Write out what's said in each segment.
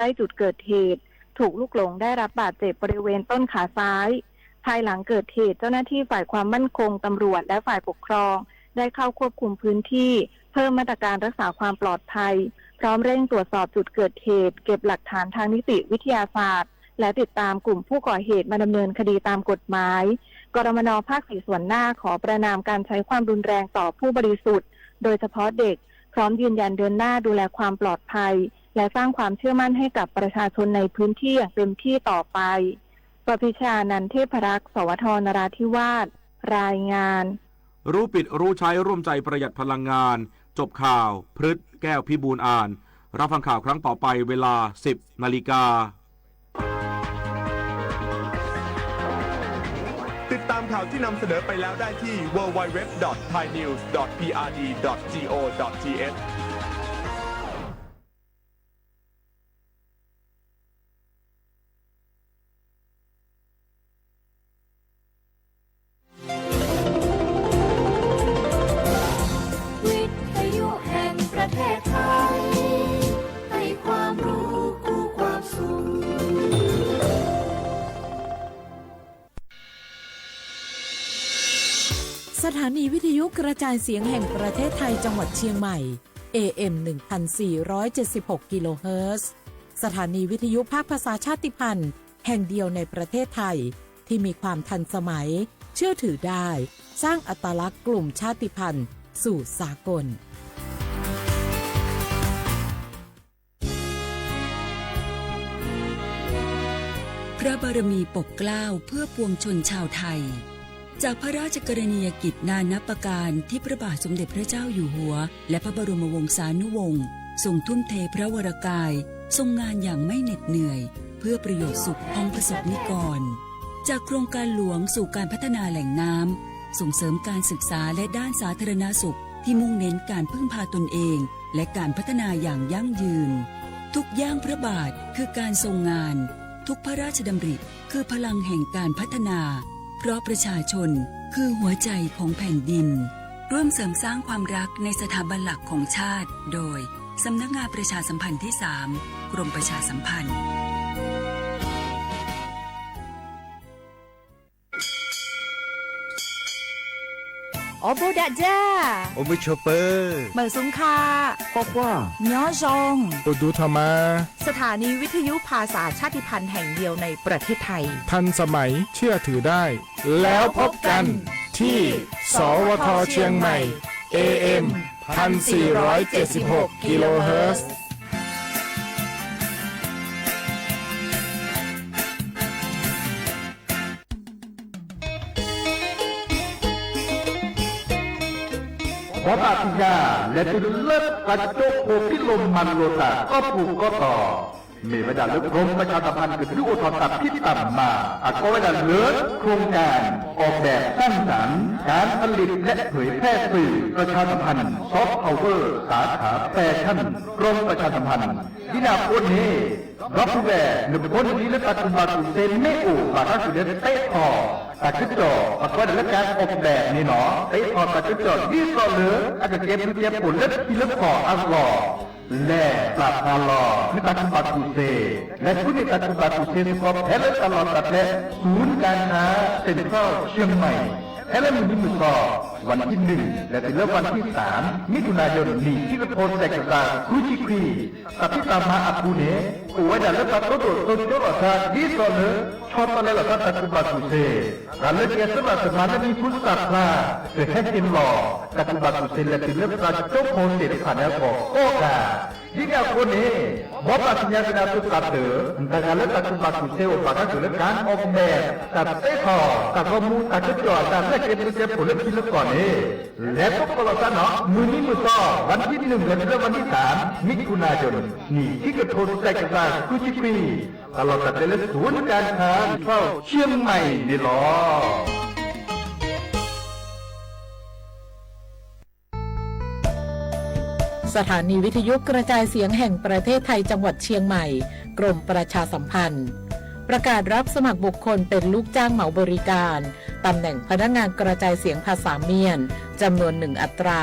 ใกล้จุดเกิดเหตุ ถูกลูกหลงได้รับบาดเจ็บบริเวณต้นขาซ้าย ภายหลังเกิดเหตุ เจ้าหน้าที่ฝ่ายความมั่นคง ตำรวจ และฝ่ายปกครอง ได้เข้าควบคุมพื้นที่ เพิ่มมาตรการรักษาความปลอดภัย พร้อมเร่งตรวจสอบจุดเกิดเหตุ เก็บหลักฐานทางนิติวิทยาศาสตร์ และติดตามกลุ่มผู้ก่อเหตุมาดำเนินคดีตามกฎหมาย กรมน ภาคสี่ ส่วนหน้าขอประณามการใช้ความรุนแรงต่อผู้บริสุทธิ์ โดยเฉพาะเด็ก พร้อมยืนยันเดินหน้าดูแลความปลอดภัย และสร้างความเชื่อมั่นให้กับประชาชนในพื้นที่อย่างเต็มที่ต่อไป ประพิชานันท์ เทพรักษ์ สวท นราธิวาส รายงาน รู้ปิดรู้ใช้ร่วมใจประหยัดพลังงาน จบข่าว พฤษ แก้วพิบูลย์อ่าน รับฟังข่าวครั้งต่อไปเวลา สิบนาฬิกา ติดตามข่าวที่นำเสนอไปแล้วได้ที่ ดับเบิลยู ดับเบิลยู ดับเบิลยู ดอท ไทยนิวส์ ดอท พีอาร์ดี ดอท จี โอ ดอท ที เอช วิทยุแห่งประเทศไทย ให้ความรู้คู่ความสุข สถานีวิทยุกระจายเสียงแห่งประเทศไทยจังหวัดเชียงใหม่ เอ เอ็ม หนึ่งพันสี่ร้อยเจ็ดสิบหก กิโลเฮิรตซ์ สถานีวิทยุภาคภาษาชาติพันธุ์แห่งเดียวในประเทศไทย ที่มีความทันสมัย เชื่อถือได้ สร้างอัตลักษณ์กลุ่มชาติพันธุ์สู่สากล พระบารมีปกเกล้าเพื่อปวงชนชาวไทย จากพระราชกรณียกิจนานับประการที่พระบาทสมเด็จพระเจ้าอยู่หัว และพระบรมวงศานุวงศ์ทรงทุ่มเทพระวรกาย ทรงงานอย่างไม่เหน็ดเหนื่อย เพื่อประโยชน์สุขของประสบนิกร จากโครงการหลวงสู่การพัฒนาแหล่งน้ำ ส่งเสริมการศึกษาและด้านสาธารณสุข ที่มุ่งเน้นการพึ่งพาตนเอง และการพัฒนาอย่างยั่งยืน ทุกย่างพระบาทคือการทรงงาน ทุกพระราชดำริคือพลังแห่งการพัฒนา เพราะประชาชนคือหัวใจของแผ่นดิน ร่วมเสริมสร้างความรักในสถาบันหลักของชาติ โดย สำนักงานประชาสัมพันธ์ที่สาม กรมประชาสัมพันธ์ အိၣ်ဘူးဒးယၤ အိၣ်မုာ်ဆိးပၢၤ မုာ်ဆူၣ်ခါ ကွၢ်ကွၢ် ညီယိင် အိၣ်ဒူထီၣ်မး สถานีวิทยุภาษาชาติพันธุ์แห่งเดียวในประเทศไทย ทันสมัย เชื่อถือได้ แล้วพบกันที่ สวท เชียงใหม่ เอ เอ็ม พันสี่ร้อยเจ็ดสิบหก กิโลเฮิรตซ์ ဘီဘၣ်သ့ၣ်ညါ လဲၤတုၤလၢပှၤကၠိဖိဖံးလိမၤလိတၢ်ကီၢ်ပူၤကီၢ်သီ မ့ၢ်ဝဲဒၣ်လၢ กรมประชาสัมพันธ์ ကဒုးအိၣ်ထီၣ်တၢ်ဖံးတၢ်မၤ အကိးဝဲဒၣ်လၢ โครงการออกแบบสร้างสรรค์การผลิตและเผยแพร่สื่อประชาสัมพันธ์ ซอฟต์พาวเวอร์ สาขาแฟชั่น กรมประชาสัมพันธ์ ဒ်န့ၣ်အဃိန့ၣ် ဒီပုၢ်ဝဲၢ် နဖိနလံၤလၢတၢ်ကူၣ်ဘၣ်ကူၣ်သ့မ့ၢ်အိၣ် ဘၣ်တၢ်စူၢ်လၢသ့ထီၣ် တၢ်ကစီၣ် ပှၤကိးဒၣ်လၢ การออกแบบ န့ၣ်လီၤ. သ့ထီၣ်တၢ်ကစီၣ် ဒ်သိးလၢ အကကဲဘျုးကဲဖှိၣ်လၢထံလၢကီၢ်အဂီၢ် လဲၤပာ်ဖျါလီၤ မ့ၢ်တၢ်ကူၣ်ဘၣ်ကူၣ်သ့ လဲၤဃုန့ၢ်တၢ်ကူၣ်ဘၣ်ကူၣ်သ့စ့ၢ်ကီး ဖဲလၢတၢ်လီၢ်တၢ်ကျဲ ศูนย์การค้า เซ็นทรัลเชียงใหม่ ဖဲလၢမုၢ်နံၤမုၢ်သီ วันที่หนึ่ง လဲၤတုၤလၢ วันที่สาม มิถุนายน နံၣ်ခံကထိ တကယၤဃုဆံခွံ တၢ်ဖံးတၢ်မၤအပူၤန့ၣ် အိၣ်ဝဲဒၣ်လၢပှၤကတိၤဒိၣ်ကတိၤဆိလိာ်သး ဒ်သိးလၢ ဆီတလဲလိာ်သးတၢ်ကူၣ်ဘၣ်ကူၣ်သ့ တၢ်လၢကဲသ့ဘၣ်သ့မၤလၢမံၤဟူသၣ်ဖျါ ကဟဲက့ၤလီၤ တၢ်ကူၣ်ဘၣ်ကူၣ်သ့လဲၤတုၤလၢပှၤကၠိဖိသ့ၣ်တဖၣ်န့ၣ်အဂီၢ်ကိးဂၤ ဒ်န့ၣ်အဃိန့ၣ် ဘီဘၣ်သ့ၣ်ညါက့ၤနၤသုသးတၢၢ် တဂၤလၢတၢ်ကူၣ်ဘၣ်ကူၣ်သ့အိၣ်ဘၣ်တၢ်စူၢ်လၢ การออกแบบ တၢ်သ့ထီၣ် တၢ်ဂီၤမူ တၢ်ကစီၣ် တၢ်လၢကဲဘျုးကဲဖှိၣ်လၢထံလၢကီၢ်န့ၣ် လဲၤသကိးလိာ်သးနီၤ မုၢ်နံၤမုၢ်သီ วันที่หนึ่ง လဲၤတုၤလၢ วันที่สาม มิถุนายน နံၣ်ခံကထိတကယၤဃုဆံခွံ တၢ်လီၢ်တၢ်ကျဲလၢ ศูนย์การค้า เซ็นทรัลเชียงใหม่ န့ၣ်လီၤ สถานีวิทยุกระจายเสียงแห่งประเทศไทยจังหวัดเชียงใหม่ กรมประชาสัมพันธ์ ประกาศรับสมัครบุคคลเป็นลูกจ้างเหมาบริการ ตำแหน่งพนักงานกระจายเสียงภาษาเมียน จำนวนหนึ่งอัตรา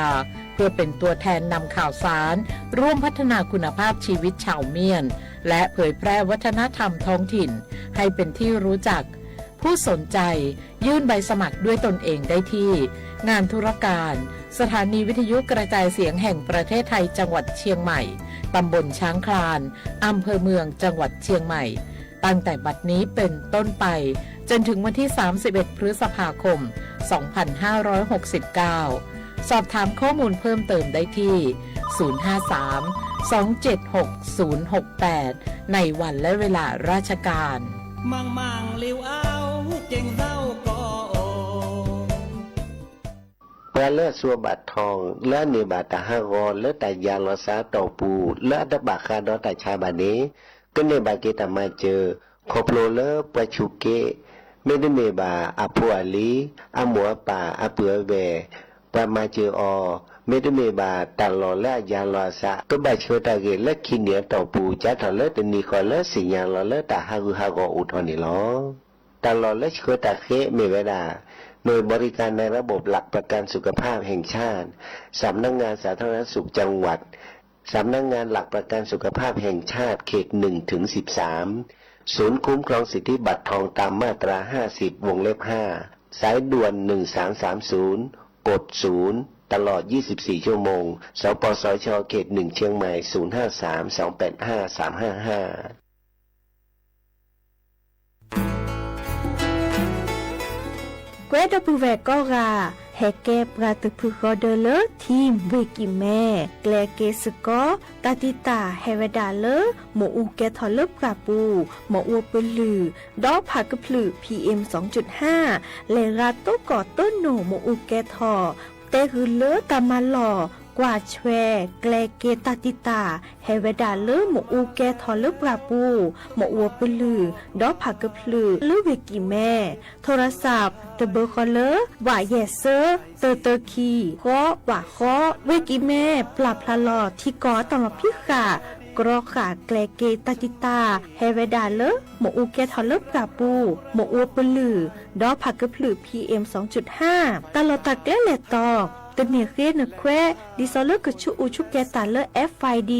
เพื่อเป็นตัวแทนนำข่าวสาร ร่วมพัฒนาคุณภาพชีวิตชาวเมียน และเผยแพร่วัฒนธรรมท้องถิ่นให้เป็นที่รู้จัก ผู้สนใจยื่นใบสมัครด้วยตนเองได้ที่ งานธุรการ สถานีวิทยุกระจายเสียงแห่งประเทศไทยจังหวัดเชียงใหม่ ตำบลช้างคลาน อำเภอเมืองจังหวัดเชียงใหม่ ตั้งแต่บัดนี้เป็นต้นไป จนถึงวันที่ สามสิบเอ็ด พฤษภาคม สองพันห้าร้อยหกสิบเก้า สอบถามข้อมูลเพิ่มเติมได้ที่ ศูนย์ห้าสาม สองเจ็ดหก ศูนย์หกแปด ในวันและเวลาราชการ မၢင်ၢ်မၢင်ၢ်လ့ဝ်အဝ်ကၠ့ၣ်သဝ်းကီၢ်အိၣ် ပှၤလၢအစူးအဘၣ်ထီၣ် လၢအန့ၢ်ဘၣ်တၢ်ဟးဂီၤလၢတၢ်ယၤလီၤစးအတီၢ်ပူၤ လၢအတဘၣ်ဃးဒီးတၢ်ဆါဘၣ်န့ၣ် ကန့ၢ်ဘၣ်က့ၤတၢ်မၤစၢၤ ခီဖျိလၢပှၤဆူးက့ မ့တမ့ၢ်ဘၣ်အဖိအလံၤ အမိၢ်အပၢ်အပုၢ်အဝဲၢ် ပှၤမၤစၢၤအီၤ မ့တမ့ၢ်ဘၣ်တၢ်လီၢ်လၢအယၤလီၤအစး ကဘၣ်ဆှၢတၢ်ဂ့ၢ်လၢခံနံၣ်အတီၢ်ပူၤ စးထီၣ်လၢတနံၤဃီလၢသ့ၣ်ညါလီၤလၢတၢ်ဟးဂူာ်ဟးဂီၤအိၣ်ထီၣ်န့ၣ်လီၤ. တၢ်လီၢ်လၢဆှၢတၢ်ဃ့မ့ၢ်ဝဲဒၣ် หน่วยบริการในระบบหลักประกันสุขภาพแห่งชาติ สำนักงานสาธารณสุขจังหวัด สำนักงานหลักประกันสุขภาพแห่งชาติ เขตหนึ่งถึงสิบสาม ศูนย์คุ้มครองสิทธิบัตรทองตามมาตราห้าสิบ วงเล็บห้า สายด่วนหนึ่งสามสามศูนย์ กดศูนย์ ตลอดยี่สิบสี่ชั่วโมง สปสช เขตหนึ่งเชียงใหม่ ศูนย์ห้าสาม สองแปดห้า สามห้าห้า ကွဲဒီပုၢ်ဝဲၢ်ကိးဂၤ ဟဲကဲပှၤတဖုဃီဒၢလၢ ထံၣ်ဝ့ၢ်ကံၢ်မဲ ကျဲက့ၤစ့ၢ်ကီး တၢ်တံာ်တာ်ဟဲဝဲဒၣ်လၢ မ့ၣ်အူကဲထီၣ်လၢပှၢ်ပူၤ မ့ၣ်အူပလုၢ် ဒီးဖးကဖျၢၣ် PM စင် လဲၤရၤတိၢ်ကီၢ်တိၢ်နိၣ်မ့ၣ်အူကဲထီၣ် တဲဂုာ်လၢတၢ်မၤလီၢ် ကွၢ်ဆွဲ ကျဲက့ၤတၢ်တံာ်တာ် ဟဲဝဲဒၣ်လၢမ့ၣ်အူကဲထီၣ်လၢပှၢ်ပူၤ မ့ၣ်အူပလုၢ် ဒီးဖးကဖျၢၣ်လၢဝ့ၢ်ကံၢ်မဲ ထိရစး တဘၢဃီလၢ ဝးယဲၢ်စၢ တၢတၢခံ ဃီ ဝးဃီ ဝ့ၢ်ကံၢ်မဲ ပျၢ်ဖျါလီၤထံကီၢ်အတၢ်လီၤဖံးဃာ် ကြီဃာ်ကျဲက့ၤတၢ်တံာ်တာ် ဟဲဝဲဒၣ်လၢ မ့ၣ်အူကဲထီၣ်လၢပှၢ်ပူၤ မ့ၣ်အူပလုၢ် ဒီးဖးကဖျၢၣ် PM စင် တၢ်လီၢ်တၢ်ကျဲလဲၤတီၤ တန့ၢ်ဃ့နခွဲး ဒ်သိးလၢကဆူးအူဆူးကဲၤတၢ်လၢ FID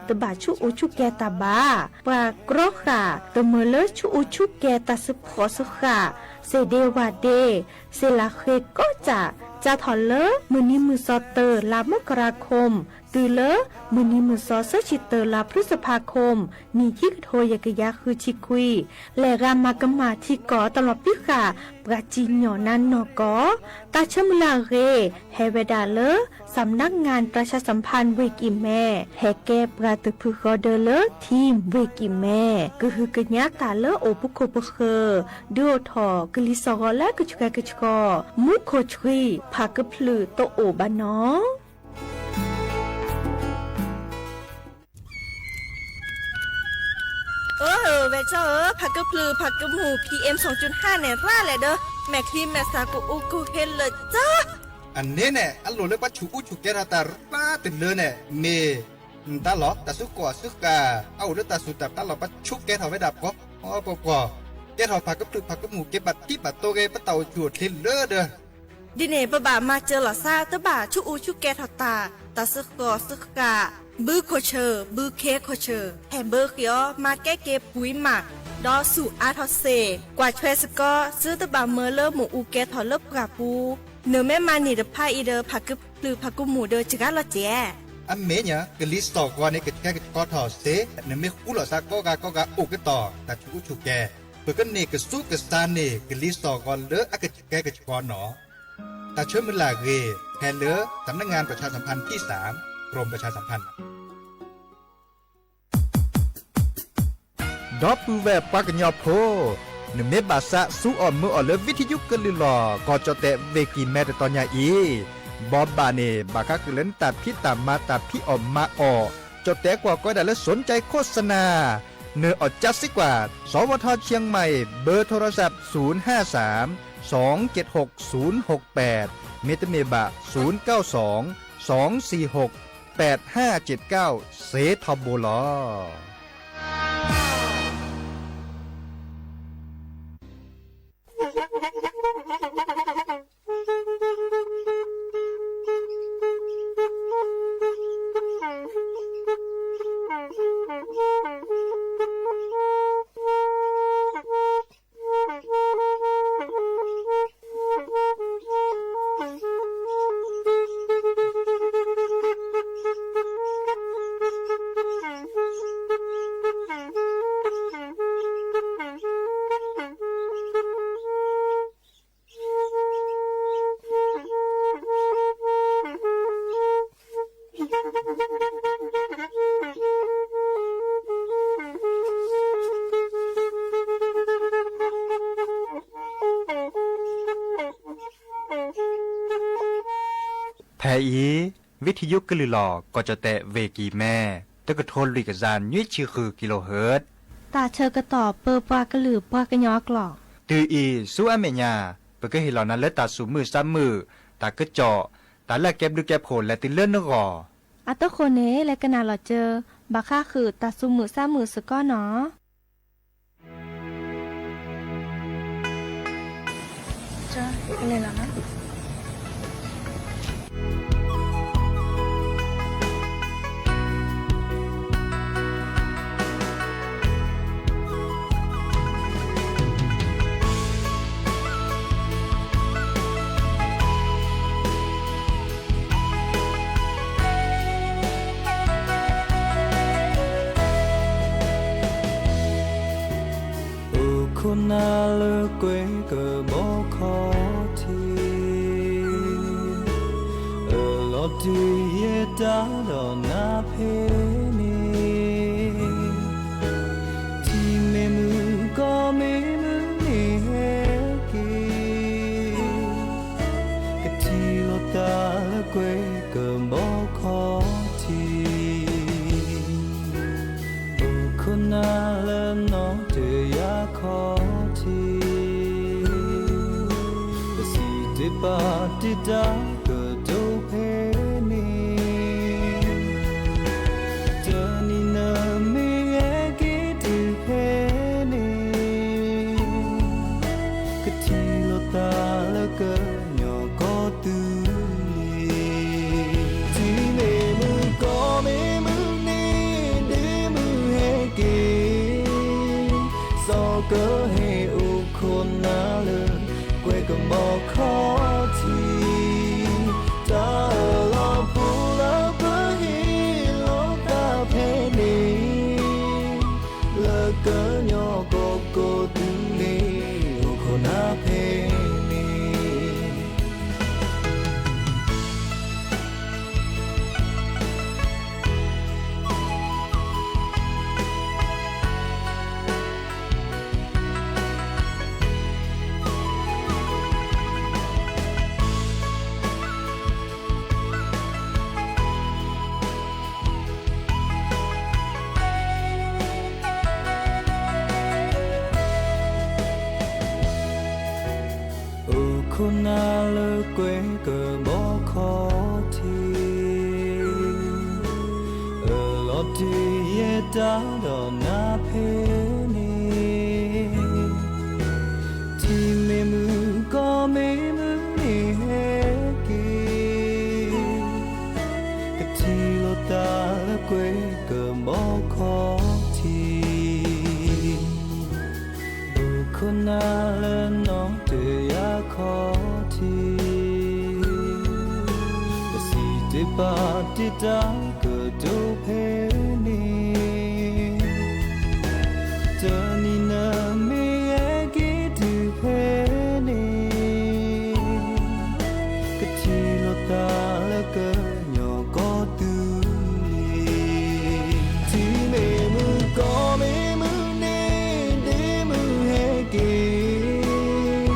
တဘၣ်ဆူးအူဆူးကဲၤတၢ်ဘၣ်. ပှၤကြီဃာ် တမၢလၢဆူးအူဆူးကဲၤတၢ်စ့ၢ်ကီးစ့ၢ်ကီး စ့ၢ်ဒ့ဝးဒ့ စ့ၢ်လၢဃ့ကိးစၢ် စးထီၣ်လၢ မုၢ်နံၤမုၢ်သီ တၢ လါမကရၤခိၣ် တုၤလၢ မုၢ်နံၤမုၢ်သီ သၢဆံတၢ လါဖုစဖါခိၣ် နံၣ်ခံကထိယဲၢ်ကယၤဃုဆံခွံ လဲၤဂၤမၤကမၣ်ထံကီၢ်တၢ်လီၤဖံးဃာ် ပှၤစံၣ်ညီၣ်နါနီၢ်ကီၢ် တၢ်ဆၢမုၢ်လၢ်အဂ့ၢ် ဟဲဝဲဒၣ်လၢ สำนักงานประชาสัมพันธ์ ဝ့ၢ်ကံၢ်မဲ ဟဲကဲပှၤတဖုဃီဒၢလၢ ထံၣ်ဝ့ၢ်ကံၢ်မဲ ကဟုကညးတၢ်လၢအိၣ်ပခိၣ်ပဃၢၤ ဒုးအိၣ်ထီၣ်ကလံၤစီၣ်ဂီၤလၢကဆှဲကဆှီ မူခိၣ်ဆှံ ဖးကဖျၢၣ်တအိၣ်ဘၣ်နီၤ အၢ ဝဲၢ်ကၠီဧၢ, ဖးကဖျၢၣ်ဖးကမူၣ် PM စင် ဟါန့ၣ် ရၣ်လဲၣ်ဒီး မဲာ်ချံမဲာ်သၣ်ကအိၣ်ကဟ့လၢာ်ကၠီ. အန့ၣ်န့ၣ် အလိၣ်လၢပှၤဆူးအူဆူးကဲထီၣ်တၢ်ရၣ်တလၢန့ၣ် မ့ၢ် တၢ်လီၢ် တၢ်စုကီၢ်စုဃာ် အအိၣ်လၢတၢ်စူၢ်တၢ်ပျၢ်လီၤ ပှၤဆူးကဲထီၣ်ဝဲဒၣ်ပှီၤပှီၤပှီၤ, ကဲထီၣ်ဖးကဖျၢၣ်ဖးကမူၣ်က့ၤဘၣ်ထံဘၣ်တိၤဂ့ၤ ပတၢ်အိၣ်ဆူၣ်အိၣ်ချ့လၢဒီး ဒ်န့ၣ် ပဘၣ်မၤစၢၤလီၤသး တဘၣ်ဆူးအူဆူးကဲထီၣ်တၢ် တၢ်စုကီၢ်စုဃာ် ဘုခိၣ်ဆၢၣ် ဘုခ့ခိၣ်ဆၢၣ် ဟဲဘၢဃ့အီၤ မၤကဲက့ၤပှံၤမး ဒီးဆူးအါထီၣ်စ့ၢ် ကွၢ်ဆွဲစ့ၢ်ကီး သုတဘၣ်မၢလၢမ့ၣ်အူကဲထီၣ်လၢပှၢ်ပူၤ နမ့ၢ်မၤန့ၢ်တဖၣ်အံၤဒီး ဖးကဖျၢၣ်ဖးကမူၣ်ဒီးစှၤလီၤစဲး အမ့ၢ်ညါ ကလံၤစီၣ်ဂီၤန့ၣ် ကဆှဲကဆှီထီၣ်စ့ၢ် နမ့ၢ်ဃူလိာ်သးကိးဂၤကိးဂၤအိၣ်ကတီၢ် တၢ်ဆူးအူဆူးကဲၤ ပကန့ၢ်ကစူးကစၢ်န့ၢ် ကလံၤစီၣ်ဂီၤလၢအကဆှဲကဆှီနီၤ. တၢ်ဆၢမုၢ်လၢ်ဂ့ၤ ဟဲလၢ สำนักงานประชาสัมพันธ์ที่สาม กรมประชาสัมพันธ์ ဒီပုၢ်ဝဲၢ်ပှၤကညီဖိ, နမ့ၢ်ဘၣ်သးစူအီၣ်မၢအီၣ်လၢ ဝံထယုကလုၢ်လီၢ် ကီၢ်ကၠီၣ်တဲၣ်ဝ့ၢ်ကံၢ်မဲတတီၤညါအံၤ, ဘီဘၣ်န့ၣ် ဘၣ်ဃးဃုာ်လၢနတၢ်ဖံးတၢ်မၤ တၢ်ဖံးအီၣ်မၤအီၣ်, ကၠီၣ်တဲၣ်ကွၢ်ကီဒၣ်လၢ สนใจโฆษณา နအီၣ်ကၠါစ့ၢ်ကီး, สวท เชียงใหม่ เบอร์โทรศัพท์ ศูนย์ห้าสาม สองเจ็ดหก ศูนย์หกแปด မ့တမ့ၢ်ဘၣ် ศูนย์เก้าสอง สองสี่หก แปดห้าเจ็ดเก้า စ့ထီဘိလီၤ. ဖဲအံၤ ဝံထံယိကလုာ်လီၤ ကီၢ်ကၠီၣ်တဲၣ် ဝ့ၢ်ကံၢ်မဲ တကထိလွံၢ်ကယၤနွံဆံဃု kilohertz တၢ်ဆၢကတီၢ်ပၢပှၤကလုာ်ပှၤကညီအကျိာ် တုၤအံၤဆူအမဲာ်ညါ ပကဟ့ၣ်လီၤနၤလၢတၢ်သူၣ်မုာ်သးမုာ် တၢ်ကစီၣ် တၢ်လၢအကဲဘျုးကဲဖှိၣ်လဲၤတုၤလၢနဂီၢ် အတဃိန့ၣ် လဲၤကနၣ်လီၤစၢၤ ဘၣ်ဃးဃုာ်တၢ်သူၣ်မုာ်သးမုာ်စ့ၢ်ကီးနီၤ. အိၣ်ခိးနၤလၢကွဲကဘီခီၣ်ထံး, အလီၤတုၤယဲတၢ်ဒီးနၤဖဲန့ၣ်, ထံမ့ၢ်မုၢ်ကီၢ်မ့ၢ်မုၢ်န့ၣ်ဟဲက့ၤ, ကထံၣ်လိာ်သးလၢကွဲကဘီခီၣ်ထံး, အိၣ်ခိးနၤလၢနီၢ်တယၢ်ခီၣ်ထံး, ပစံးတ့ၢ်ပာ်တ့ၢ်တၢ်ကတိၤဖဲန့ၣ်, တနံၤနမ့ၢ်ဟဲက့ၤတုၤဖဲန့ၣ်, ကထံၣ်လိာ်သးလၢကညီကီၢ်သူလ့ၤ, ထံမ့ၢ်မုၢ်ကီၢ်မ့ၢ်မုၢ်န့ၣ် ဒ့မုၢ်ဟဲက့ၤ, စီၤကဟဲအိၣ်ခိးနၤလၢကွဲကဘီခီၣ်ထံး, တၢ်လီၤပူၤလၢပဟ့ၣ်လိာ်သးဖဲန့ၣ်, လၢကညီကီၢ်ကီၢ်သူလ့ၤ အိၣ်ခိးနၤဖဲန့ၣ်. အိၣ်ခိးနၤလၢကွဲကဘီခီၣ်ထံး, အလီၤတုၤယဲတၢ်ဒီးနၤဖဲန့ၣ်, ထံမ့ၢ်မုၢ်ကီၢ်မ့ၢ်မုၢ်န့ၣ်ဟဲက့ၤ, ကထံၣ်လိာ်သးလၢကွဲကဘီခီၣ်ထံး, အိၣ်ခိးနၤလၢနီၢ်တယၢ်ခီၣ်ထံး, ပစံးတ့ၢ်ပာ်တ့ၢ်တၢ်ကတိၤဖဲန့ၣ်, တနံၤနမ့ၢ်ဟဲက့ၤတုၤဖဲန့ၣ်, ကထံၣ်လိာ်သးလၢကညီကီၢ်သူလ့ၤ, ထံမ့ၢ်မုၢ်ကီၢ်မ့ၢ်မုၢ်န့ၣ် ဒ့မုၢ်ဟဲက့ၤ,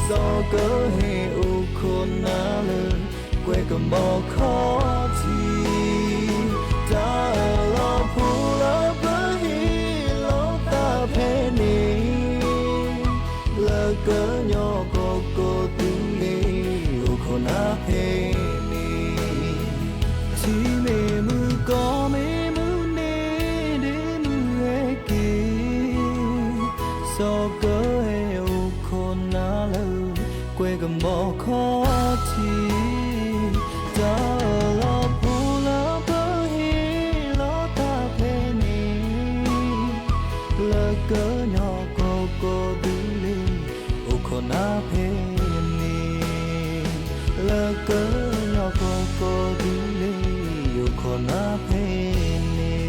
စီၤကဟဲအိၣ်ခိးနၤလၢကွဲကဘီခီၣ်ထံး, တၢ်လီၤပူၤလၢပဟ့ၣ်လိာ်သးဖဲန့ၣ်, လၢကညီကီၢ်ကီၢ်သူလ့ၤ အိၣ်ခိးနၤဖဲန့ၣ်, ထံမ့ၢ်မုၢ်ကီၢ်မ့ၢ်မုၢ်န့ၣ် ဒ့မုၢ်ဟဲက့ၤ, စီၤကဟဲအိၣ်ခိးနၤလၢကွဲကဘီခီၣ်ထံး, တၢ်လီၤပူၤလၢပဟ့ၣ်လိာ်သးဖဲန့ၣ်, လၢကညီကီၢ်ကီၢ်သူလ့ၤ အိၣ်ခိးနၤဖဲန့ၣ်, လၢကညီကီၢ်ကီၢ်သူလ့ၤ အိၣ်ခိးနၤဖဲန့ၣ်.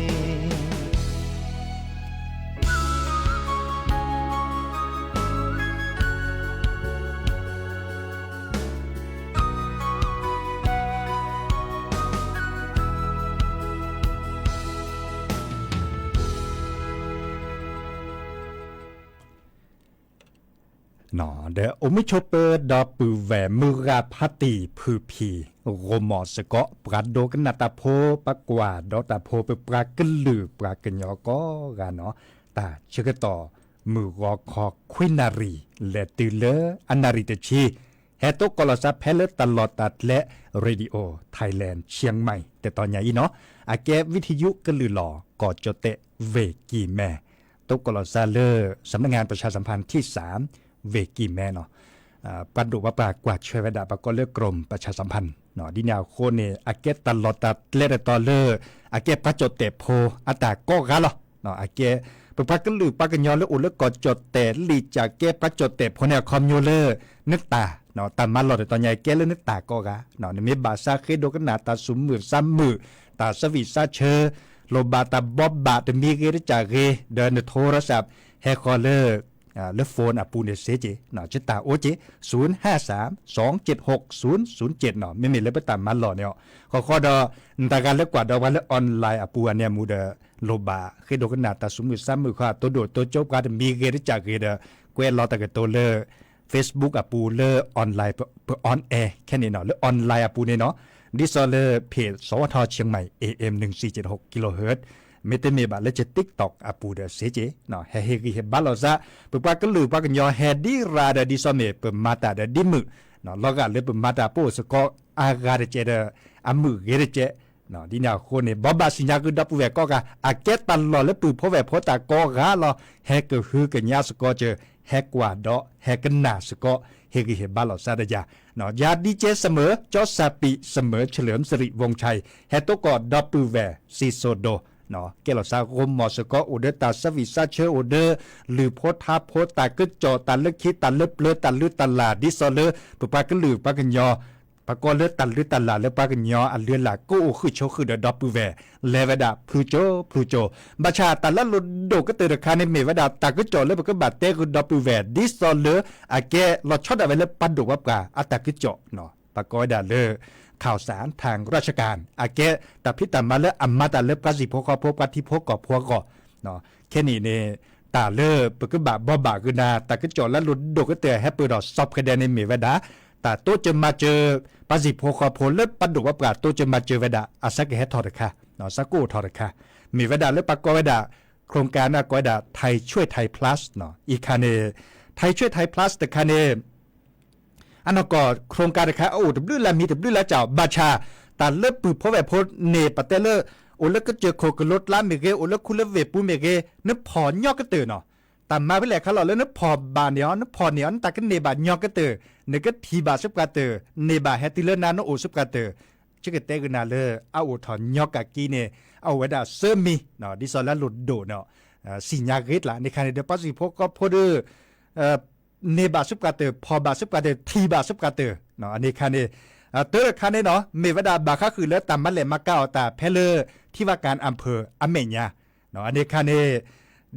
တၢ် ဒီးအိၣ်မုာ်ဆိးပၢၤဒီပုၢ်ဝဲၢ် မုၢ်ဂၤဖးတံၢ်ဖုၣ်ဖံၣ် ဂိၢ်မီၢ်စ့ၢ်ကီး ပှၤဒိကနၣ်တၢ်ဖိ ပှၤကွၢ်ဒီးတၢ်ဖိ ပပှၤကလုာ်ပှၤကညီကိးဂၤနီၤ, တၢ်ဆၢကတီၢ်မုၢ်ဂီၤခီခွံနၣ်ရံၣ် လဲၤတုၤလၢအနၣ်ရံၣ်တဆံ ဟဲတိကိးလီၤစၢ်ဖဲလၢတၢ်လီၢ်တၢ်ကျဲ Radio Thailand Chiang Mai တတီၤညါအံၤနီၤ, အကဲ ဝံထယုကလုာ်လီၤ ကီၢ်ကၠီၣ်တဲၣ် ဝ့ၢ်ကံၢ်မဲ, တိကိးလီၤစၢ်လၢ สำนักงานประชาสัมพันธ์ที่สาม ဝ့ၢ်ကံၢ်မဲနီၤ, ပှၤဒိၣ်ပှၤပှၢ်ကွၢ်ဆၢဝဲဒၣ် ပှၤကိးလၢ กรมประชาสัมพันธ์ ဒ်န့ၣ်အဃိန့ၣ် အကဲတၢ်လီၢ်တၢ်ကျဲတတီၤလၢ အကဲပှၤကၠီၣ်တဲၣ်ဖိအတၢ်ကိးဂၤလီၤ. အကဲ ပပှၤကလုာ်ပှၤကညီလၢအိၣ်လၢကီၢ်ကၠီၣ်တဲၣ် လံာ်ကၠၢ်ကဲပှၤကၠီၣ်တဲၣ်ဖိန့ၣ် အခီပညီလၢ နတၢ် တၢ်မၤလီၢ်တတီၤညါ ကဲလၢနတၢ်ကိးဂၤ, နမ့ၢ်ဘၣ်ဆါဃ့ဒိကနၣ်တၢ်သူၣ်မုာ်သးမုာ် တၢ်ဆၢဝံၣ်ဆၢဆၢ လိၣ်ဘၣ်တၢ်ဘိးဘၣ်တမံၤဂ့ၤတကၢ်ဂ့ၤ ဒီးနထိရစး ဟဲဃီၤလၢ လၢ phone အပူၤန့ၣ် စ့က့ၤ ဆၢတၢ်အိၣ်က့ၤ ศูนย์ห้าสาม สองเจ็ดหก ศูนย์ศูนย์เจ็ด နီၤ, မ့မ့ၢ်လၢပတၢ်မၤလီၢ်န့ၣ်အီၤ, ဃီဃီဒီး နတဂၤလၢကွၢ်ဒီးပှၤလၢ online အပူၤအန့ၣ်အမူဒီး လိၣ်ဘၣ်ဃ့ဒိကနၣ်တၢ်သူၣ်မုာ်သးမုာ်ဃီ တိဒိၣ်တိကၠိပှၤတမံၤဂ့ၤတကၢ်ဂ့ၤဒီး ကွဲးလီၤတၢ်ကတိၤလၢ Facebook အပူၤလၢ online ပ ပ on air ခဲန့ၣ်နီၤ, လၢ online အပူၤန့ၣ်နီၤ, ဒ်သိးလၢ เพจ สวท เชียงใหม่ เอ เอ็ม หนึ่งสี่เจ็ดหก กิโลเฮิรตซ์ မ့တမ့ၢ်ဘၣ်လၢက TikTok အပူၤဒီးစ့က့ၤ ဟဲဟ့ၣ်ဂံၢ်ဟ့ၣ်ဘါလိာ်သး, ပပှၤကလုာ်ပှၤကညီဟဲဒံရၣ်ဒီး ဒ်သိးမ့ၢ်ပမၤတၢ်ဒီးဒ်မုာ်, လီၤဂာ်လၢပမၤတၢ်ပအိၣ်စ့ၢ်ကီးအါဂၤတကဲးဒီး အမုာ်ဂ့ၤတကဲး, ဒ်န့ၣ်အဃိန့ၣ် ဘိးဘၣ်စံၣ်ညါဃုာ်ဒီပုၢ်ဝဲၢ်ကိးဂၤ အကဲတၢ်လီၢ်လၢပုၢ်ဖိဝဲၢ်ဖိတၢ်ကိးဂၤလီၤ, ဟဲကဟုကညးစ့ၢ်ကီးစၢၤ, ဟဲကွၢ်ဒီးဟဲကနၣ်စ့ၢ်ကီး, ဟ့ၣ်ဂံၢ်ဟ့ၣ်ဘါလိာ်သးဒီးယၤ, ယၤ DJ စမၢၢ် ကၠီစၢ်ပံးစမၢၢ် เฉลิมสิริวงศ์ชัย ဟဲတိကိးဒီပုၢ်ဝဲၢ် စံၣ်စိၤဒိၣ် ကဲလီၤသးဂိၢ်မီၢ်စ့ၢ်ကီး အိၣ်ဒီးတၢ်ဆၢဝံၣ်ဆၢဆၢ အိၣ်ဒီးလုၢ်ဖိထါဖိ တၢ်ကစီၣ် တၢ်လၢခံ တၢ်လၢပျၢၤ တၢ်လုၢ်တၢ်လၢ် ဒ်သိးလၢ ပပှၤကလုာ်ပှၤကညီ ပှၤကိးလၢတၢ်လုၢ်တၢ်လၢ်လၢပှၤကညီအလုၢ်အလၢ် ကအိၣ်ဃုာ်ဆိးဃုာ်ဒီးဒီပုၢ်ဝဲၢ် လဲၤဝဲဒၣ်ဖုကၠိဖုကၠိ, ဘၣ်ဆၣ်တၢ်လၢအလိၣ်ဒိၣ်ကတၢၢ်တခါန့ၣ် မ့ၢ်ဝဲဒၣ်တၢ်ကစီၣ်လၢပကဘၣ်တဲဃုာ်ဒီပုၢ်ဝဲၢ် ဒ်သိးလၢအကဲလီၤဆီဒၣ်ဝဲလၢပှၤဒိၣ်ပှၤပှၢ်အတၢ်ကစီၣ် ပှၤကိးဝဲဒၣ်လၢ ข่าวสารทางราชการ အကဲတၢ်ဖံးတၢ်မၤလၢအမၤတၢ်လၢပှၤစံၣ်ဖိဃီဖိ ပှၤထံဖိကီၢ်ဖိအဂီၢ်, ခဲန့ၣ်န့ၣ် တၢ်လၢပကဘၣ်ဘိးဘၣ်ဃုာ်နၤ တၢ်ကစီၣ်လၢအလိၣ်ဒိၣ်ကတၢၢ်ဟဲပၢၢ်ဒီး စီၤပှဲၤဒဲး န့ၣ်မ့ၢ်ဝဲဒၣ် တၢ်တိစၢၤမၤစၢၤ ပှၤစံၣ်ဖိဃီဖိလၢပှၤဒိၣ်ပှၤပှၢ် တိစၢၤမၤစၢၤဝဲဒၣ် အဆၢကဟဲထီၣ်တခါ, ဆၢကအိၣ်ထီၣ်တခါ, မ့ၢ်ဝဲဒၣ်လၢပှၤကိးဝဲဒၣ် โครงการ န့ၣ်ကိးဝဲဒၣ် ไทยช่วยไทย Plus အံၤခါန့ၣ် ไทยช่วยไทย Plus တခါန့ၣ် အနီၢ်ကီၢ် โครงการ တခါ အအိၣ်တဘျုးလၢ်မံၤတဘျုးလၢ်ကၠီၣ် ဘၣ်ဆၣ် တၢ်လၢပုၢ်ဖိဝဲၢ်ဖိန့ၣ် ပတဲလၢ အိၣ်လၢကစၢၢ်ခိၣ်ကလိကျါမ့ၢ်ဂ့ၤ အိၣ်လၢခူလၢဝ့ၢ်ပူၤမ့ၢ်ဂ့ၤ နဖီၣ်ညီကတၢၢ်နီၤ, တၢ်မၤဖဲလဲၣ်ခါလီၤလၢနဖီၣ်ဘၣ်န့ၢ်အီၤ နဖီၣ်န့ၢ်အီၤ နတၢ်ကန့ၢ်ဘၣ်ညီကတၢၢ်, နကထံၣ်ဘၣ်ဆူပှၤတၢၢ်, န့ၢ်ဘၣ်ဟဲတုၤလၢနၤ နအိၣ်ဆူပှၤတၢၢ်, ဆၢကတဲဂုာ်နၤလၢ အအိၣ်ထီၣ်ညီကၢ်က့ၤန့ၣ် အအိၣ်ဝဲဒၣ်သၢမံၤ, ဒ်သိးလၢအလိၣ်ဒိၣ်န့ၣ် စံၣ်ညါဂ့ၤတၢ်န့ၣ်ခါန့ၣ်ဒီး ပှၤစံၣ်ဖိဃီဖိဒီး န့ၢ်ဘၣ်ဆူပှၤတၢၢ် ဖီၣ်ဘၣ်ဆူပှၤတၢၢ် ထံၣ်ဘၣ်ဆူပှၤတၢၢ် အန့ၣ်ခါန့ၣ်, တၢ်တခါန့ၣ်နီၤ မ့ၢ်ဝဲဒၣ်ဘၣ်ဃးဃုာ်လၢတၢ်မၤလဲၢ်မၤကၤအီၣ်တၢ်ဖဲလၢ ထံဝါကၣ် อำเภอ အမဲာ်ညါ, အန့ၣ်ခါန့ၣ်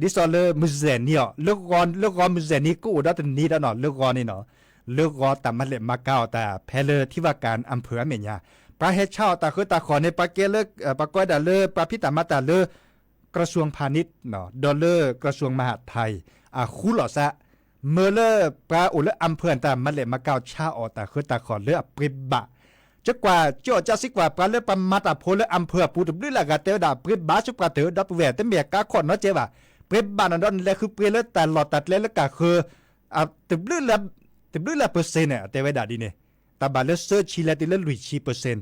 ဒ်သိးလၢမုၢ်စဲၣ်နံၤအီၤ လၢဂီၤမုၢ်စဲၣ်နံၤ ကအိၣ်ဒီးတနံၤဒီးနီၤ လၢဂီၤန့ၣ်နီၤ, လၢဂီၤတၢ်မၤလဲၢ်မၤကၤအီၣ်တၢ်ဖဲလၢထံဝါကၣ် อำเภอ အမဲာ်ညါ, ပှၤဟဲဆါအီၣ်တၢ်ဃၢတၢ်ဃီၣ်န့ၣ် ပှၤကဲလၢ ပှၤကိးဝဲဒၣ်လၢပှၤဖံးတၢ်မၤတၢ်လၢ กระทรวงพาณิชย์ ဒီးလၢ กระทรวงมหาดไทย အဃူလီၤသး, မၢလၢပှၤအိၣ်လၢ อำเภอ တၢ်မၤလဲၢ်မၤကၤအီၣ်ဆါအီၣ်တၢ်ဃၢတၢ်ဃီၣ်လၢအပှ့ၤဘၣ်, ကကွၢ်ကၠီၣ်ကၠီစံးကွၢ် ပှၤလၢပှၤမၤတၢ်ဖိလၢ อำเภอ အပူၤ တဘျုးလၢ်ဂၤတဲဝဲဒၣ် ပှ့ၤဘၣ်ဆူပှၤတၢၢ် ဒီပုၢ်ဝဲၢ် တမ့ၢ်အကါခီၣ်နီတကဲဘၣ်, ပှ့ၤဘၣ်နီၤဒီးနလဲၤဃုပှ့ၤလၢတၢ်လီၢ်တၢ်ကျဲလၢကၢ်ဃၢ တဘျုးလၢ် တဘျုးလၢ် percent န့ၣ် အတဲဝဲဒၣ်ဒ်န့ၣ်, တၢ်ဘၣ်လၢသၢဆံလဲၤတုၤလၢလွံၢ်ဆံ percent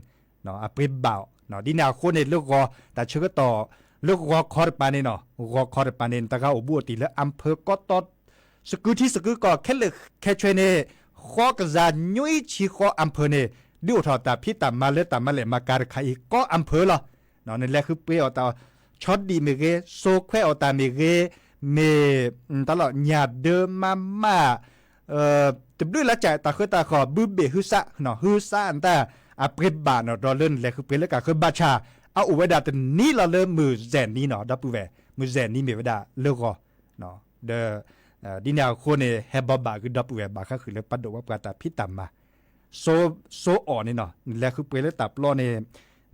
အပှ့ၤဘၣ်အီၤ, ဒ်န့ၣ်အဃိန့ၣ် လၢဂီၤတၢ်ဆၢကတီၢ် လၢဂီၤခီတပၤန့ၣ်နီၤ ဂီၤခီတပၤန့ၣ် နတဂၤအိၣ်ဘူးအိၣ်တံၢ်လၢ อำเภอ ကီတီ သကုၤထံသကုၤကီၢ် ခဲလၢာ်ခဲဆ့န့ၣ် ဃီကယၤနွံဆံဃီ อำเภอ န့ၣ် ဒုးအိၣ်ထီၣ်တၢ်ဖံးတၢ်မၤလၢတၢ်မၤလဲၢ်မၤကၤတခါအံၤ ကီ อำเภอ လီၤ. နလဲၤဃုပှ့ၤအီၣ်တၢ် ဆီဒံၣ်မ့ၢ်ဂ့ၤ စိခွဲးအီၣ်တၢ်မ့ၢ်ဂ့ၤ မ့ၢ်တၢ်လီၢ်ညၣ်ဒၢမးမး တဘျုးလၢ်ကၠၢ်တၢ်ဃၢတၢ်ဃီၣ် ဘုဘ့ၣ်ဟုသး ဟုသးအတၢ် အပှ့ၤဘၣ်နီၤ ဒီးလၢနလဲၤဃုပှ့ၤလၢကၢ်ဃၢဘၣ်ဆၣ် အအိၣ်ဝဲဒၣ်တနံၤလီၤလၢမုၢ်စဲၣ်နံၤနီၤ ဒီပုၢ်ဝဲၢ် မုၢ်စဲၣ်နံၤမ့ၢ်ဝဲဒၣ်လၢဂီၤ ဒီး ဒ်န့ၣ်အဃိန့ၣ် ဟဲဘိးဘၣ်ဃုာ်ဒီပုၢ်ဝဲၢ် ဘၣ်ဃးဃုာ်လၢပှၤဒိၣ်ပှၤပှၢ်တၢ်ဖံးတၢ်မၤ စိအီၣ်န့ၣ်နီၤ နလဲၤဃုပှ့ၤလၢတၢ်ပျီန့ၣ်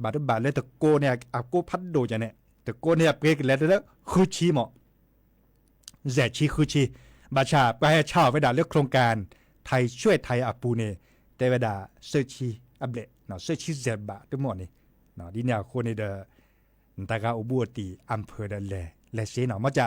ဘၣ်တဘၣ်လၢတကိးန့ၣ် အကိးဖးဒိၣ်ကန့ၣ် တကိးန့ၣ် အပှ့ၤကလဲၤတုၤလၢဃုဆံမး စဲးဆံဃုဆံ ဘၣ်ဆၣ်ပှၤဟဲဆါအီၤဝဲဒၣ်လၢ โครงการ ไทยช่วยไทย အပူၤန့ၣ် တဲဝဲဒၣ် သၢဆံအဘျဲၣ်, သၢဆံစဲးဘးတမီၢ်န့ၣ်, ဒ်န့ၣ်အဃိန့ၣ်ဒီး နတၢ်ဂၤအိၣ်ဘူးအိၣ်တံၢ် အမ်ဖၢၣ်ဒီးလဲၤ လဲၤစ့နီၤ, မ့ၢ်က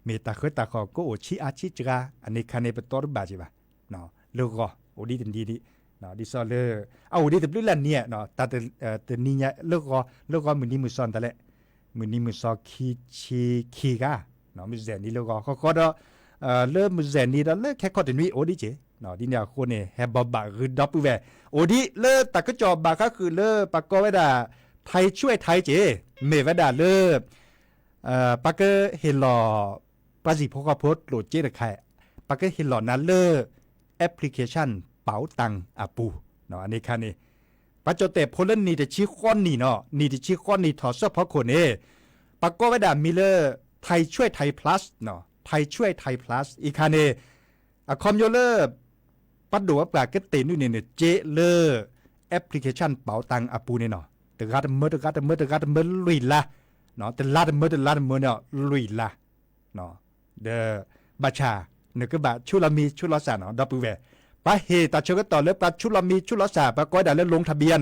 မ့ၢ်တၢ်ဃၢတၢ်ဃီၤကအိၣ်ဆံးအါဆံးစှၤ အန့ၣ်ခါန့ၣ် ပတီတဘၣ်က့ၤဘၣ်, လၢဂီၤအိၣ်ဒံးတနံၤဒံး, ဒ်သိးလၢ အအိၣ်ဒံးတဘျုးလၢ်နံၤ, တၢ်တနံၤညါ လၢဂီၤ လၢဂီၤမုၢ်နံၤမုၢ်စီၤနတၢ်လဲၣ်, မုၢ်နံၤမုၢ်စီၤခံဆံခံဂၤ, မုၢ်စဲၤနံၤလၢဂီၤ ဃီဃီဒီး လၢမုၢ်စဲၤနံၤဒီးလၢခဲခီၣ်တနွံအိၣ်ဒံးက့ၤ, ဒ်န့ၣ်အဃိန့ၣ် ဟဲဘီဘၣ်ဂ့ၤဒီပုၢ်ဝဲၢ်, အိၣ်ဒံးလၢတၢ်ကစီၣ်ဘၣ်ဃးဃုာ်လၢပှၤကိးဝဲဒၣ် ไทยช่วยไทย က့ၤ, မ့ၢ်ဝဲဒၣ်လၢ ပှၤကဟ့ၣ်လီၤ ပှၤစံၣ်ဖိဃီဖိကျိၣ်စ့တခါ, ပှၤကဟ့ၣ်လီၤနၤလၢ application ပာ်တၢ်အပူၤ, အန့ၣ်ခါန့ၣ် ပှၤကၠီၣ်တဲၣ်ဖိလၢနံၣ်တဆံဃီနံၣ်နီၤ, နံၣ်တဆံဃီနံၣ်ထီၣ်စၢဖီခိၣ်န့ၣ် ပှၤကိးဝဲဒၣ်မံၤလၢ ไทยช่วยไทย plus, ไทยช่วยไทย plus အံၤခါန့ၣ် အခီပညီလၢ ပှၤဒိၣ်ပှၤပှၢ်ကသ့ၣ်နုာ်န့ၣ်န့ၣ် စ့လၢ application ပာ်တၢ်အပူၤန့ၣ်နီၤ, တဂၤတမၢ တဂၤတမၢ တဂၤတမၢလွံၢ်လါ, တလါတမၢ တလါတမၢန့ၣ်လွံၢ်လါ, ဒီး ဘၣ်ဆၣ် နကဘၣ်ဆူးလီၤမံၤဆူးလီၤစၢ်နီၤ ဒီပုၢ်ဝဲၢ်, ပှၤဟ့ၣ်တၢ်ဆၢကတီၢ်လၢပှၤဆူးလီၤမံၤဆူးလီၤစၢ် ပှၤကိးဝဲဒၣ်လၢ ลงทะเบียน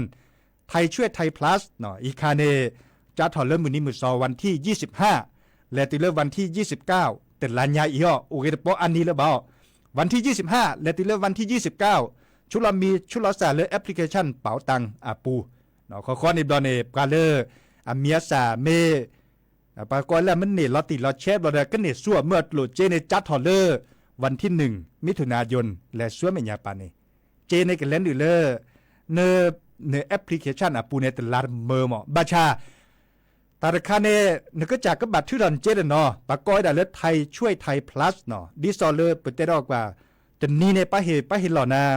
ไทยช่วยไทย plus အံၤခါန့ၣ် စးထီၣ်လၢမုၢ်နံၤမုၢ်စီၤ วันที่ยี่สิบห้า လဲၤတုၤလၢ วันที่ยี่สิบเก้า တလါညါအံၤအီၤ အိၣ်ဂ့ၤတပီအါနံၤလၢၤဘၣ်အီၤ, วันที่ยี่สิบห้า လဲၤတုၤလၢ วันที่ยี่สิบเก้า ဆူးလီၤမံၤဆူးလီၤစၢ်လၢ application ပာ်တၢ်အပူၤ, ဃီဃီန့ၣ်ဘျီန့ၣ် ပှၤလၢ အမံၤအစၢ်မ့ၢ် ပှၤကိးလၢမ့ၢ်န့ၢ်လီၤတံၢ်လီၤဆဲးဘျီဒီး ကန့ၢ်ဆူၣ်အမၢအကျိၣ်စ့န့ၣ် စးထီၣ်လၢ วันที่หนึ่ง มิถุนายน လဲၤဆူမဲာ်ညါပၤန့ၣ်, စ့န့ၣ်ကလဲၤနုာ်လၢ န န application အပူၤန့ၣ် တလါတမၢမး ဘၣ်ဆၣ် တၢ်တခါန့ၣ် နကစၢ်ကဘၣ်ထုးထီၣ်နစ့တနီၤ ပှၤကိးဝဲဒၣ်လၢ ไทยช่วยไทย plus နီၤ ဒ်သိးလၢပတဲထီၣ်ကွၢ် တနံၤန့ၣ် ပှၤဟ့ၣ် ပှၤဟ့ၣ်လီၤနၤ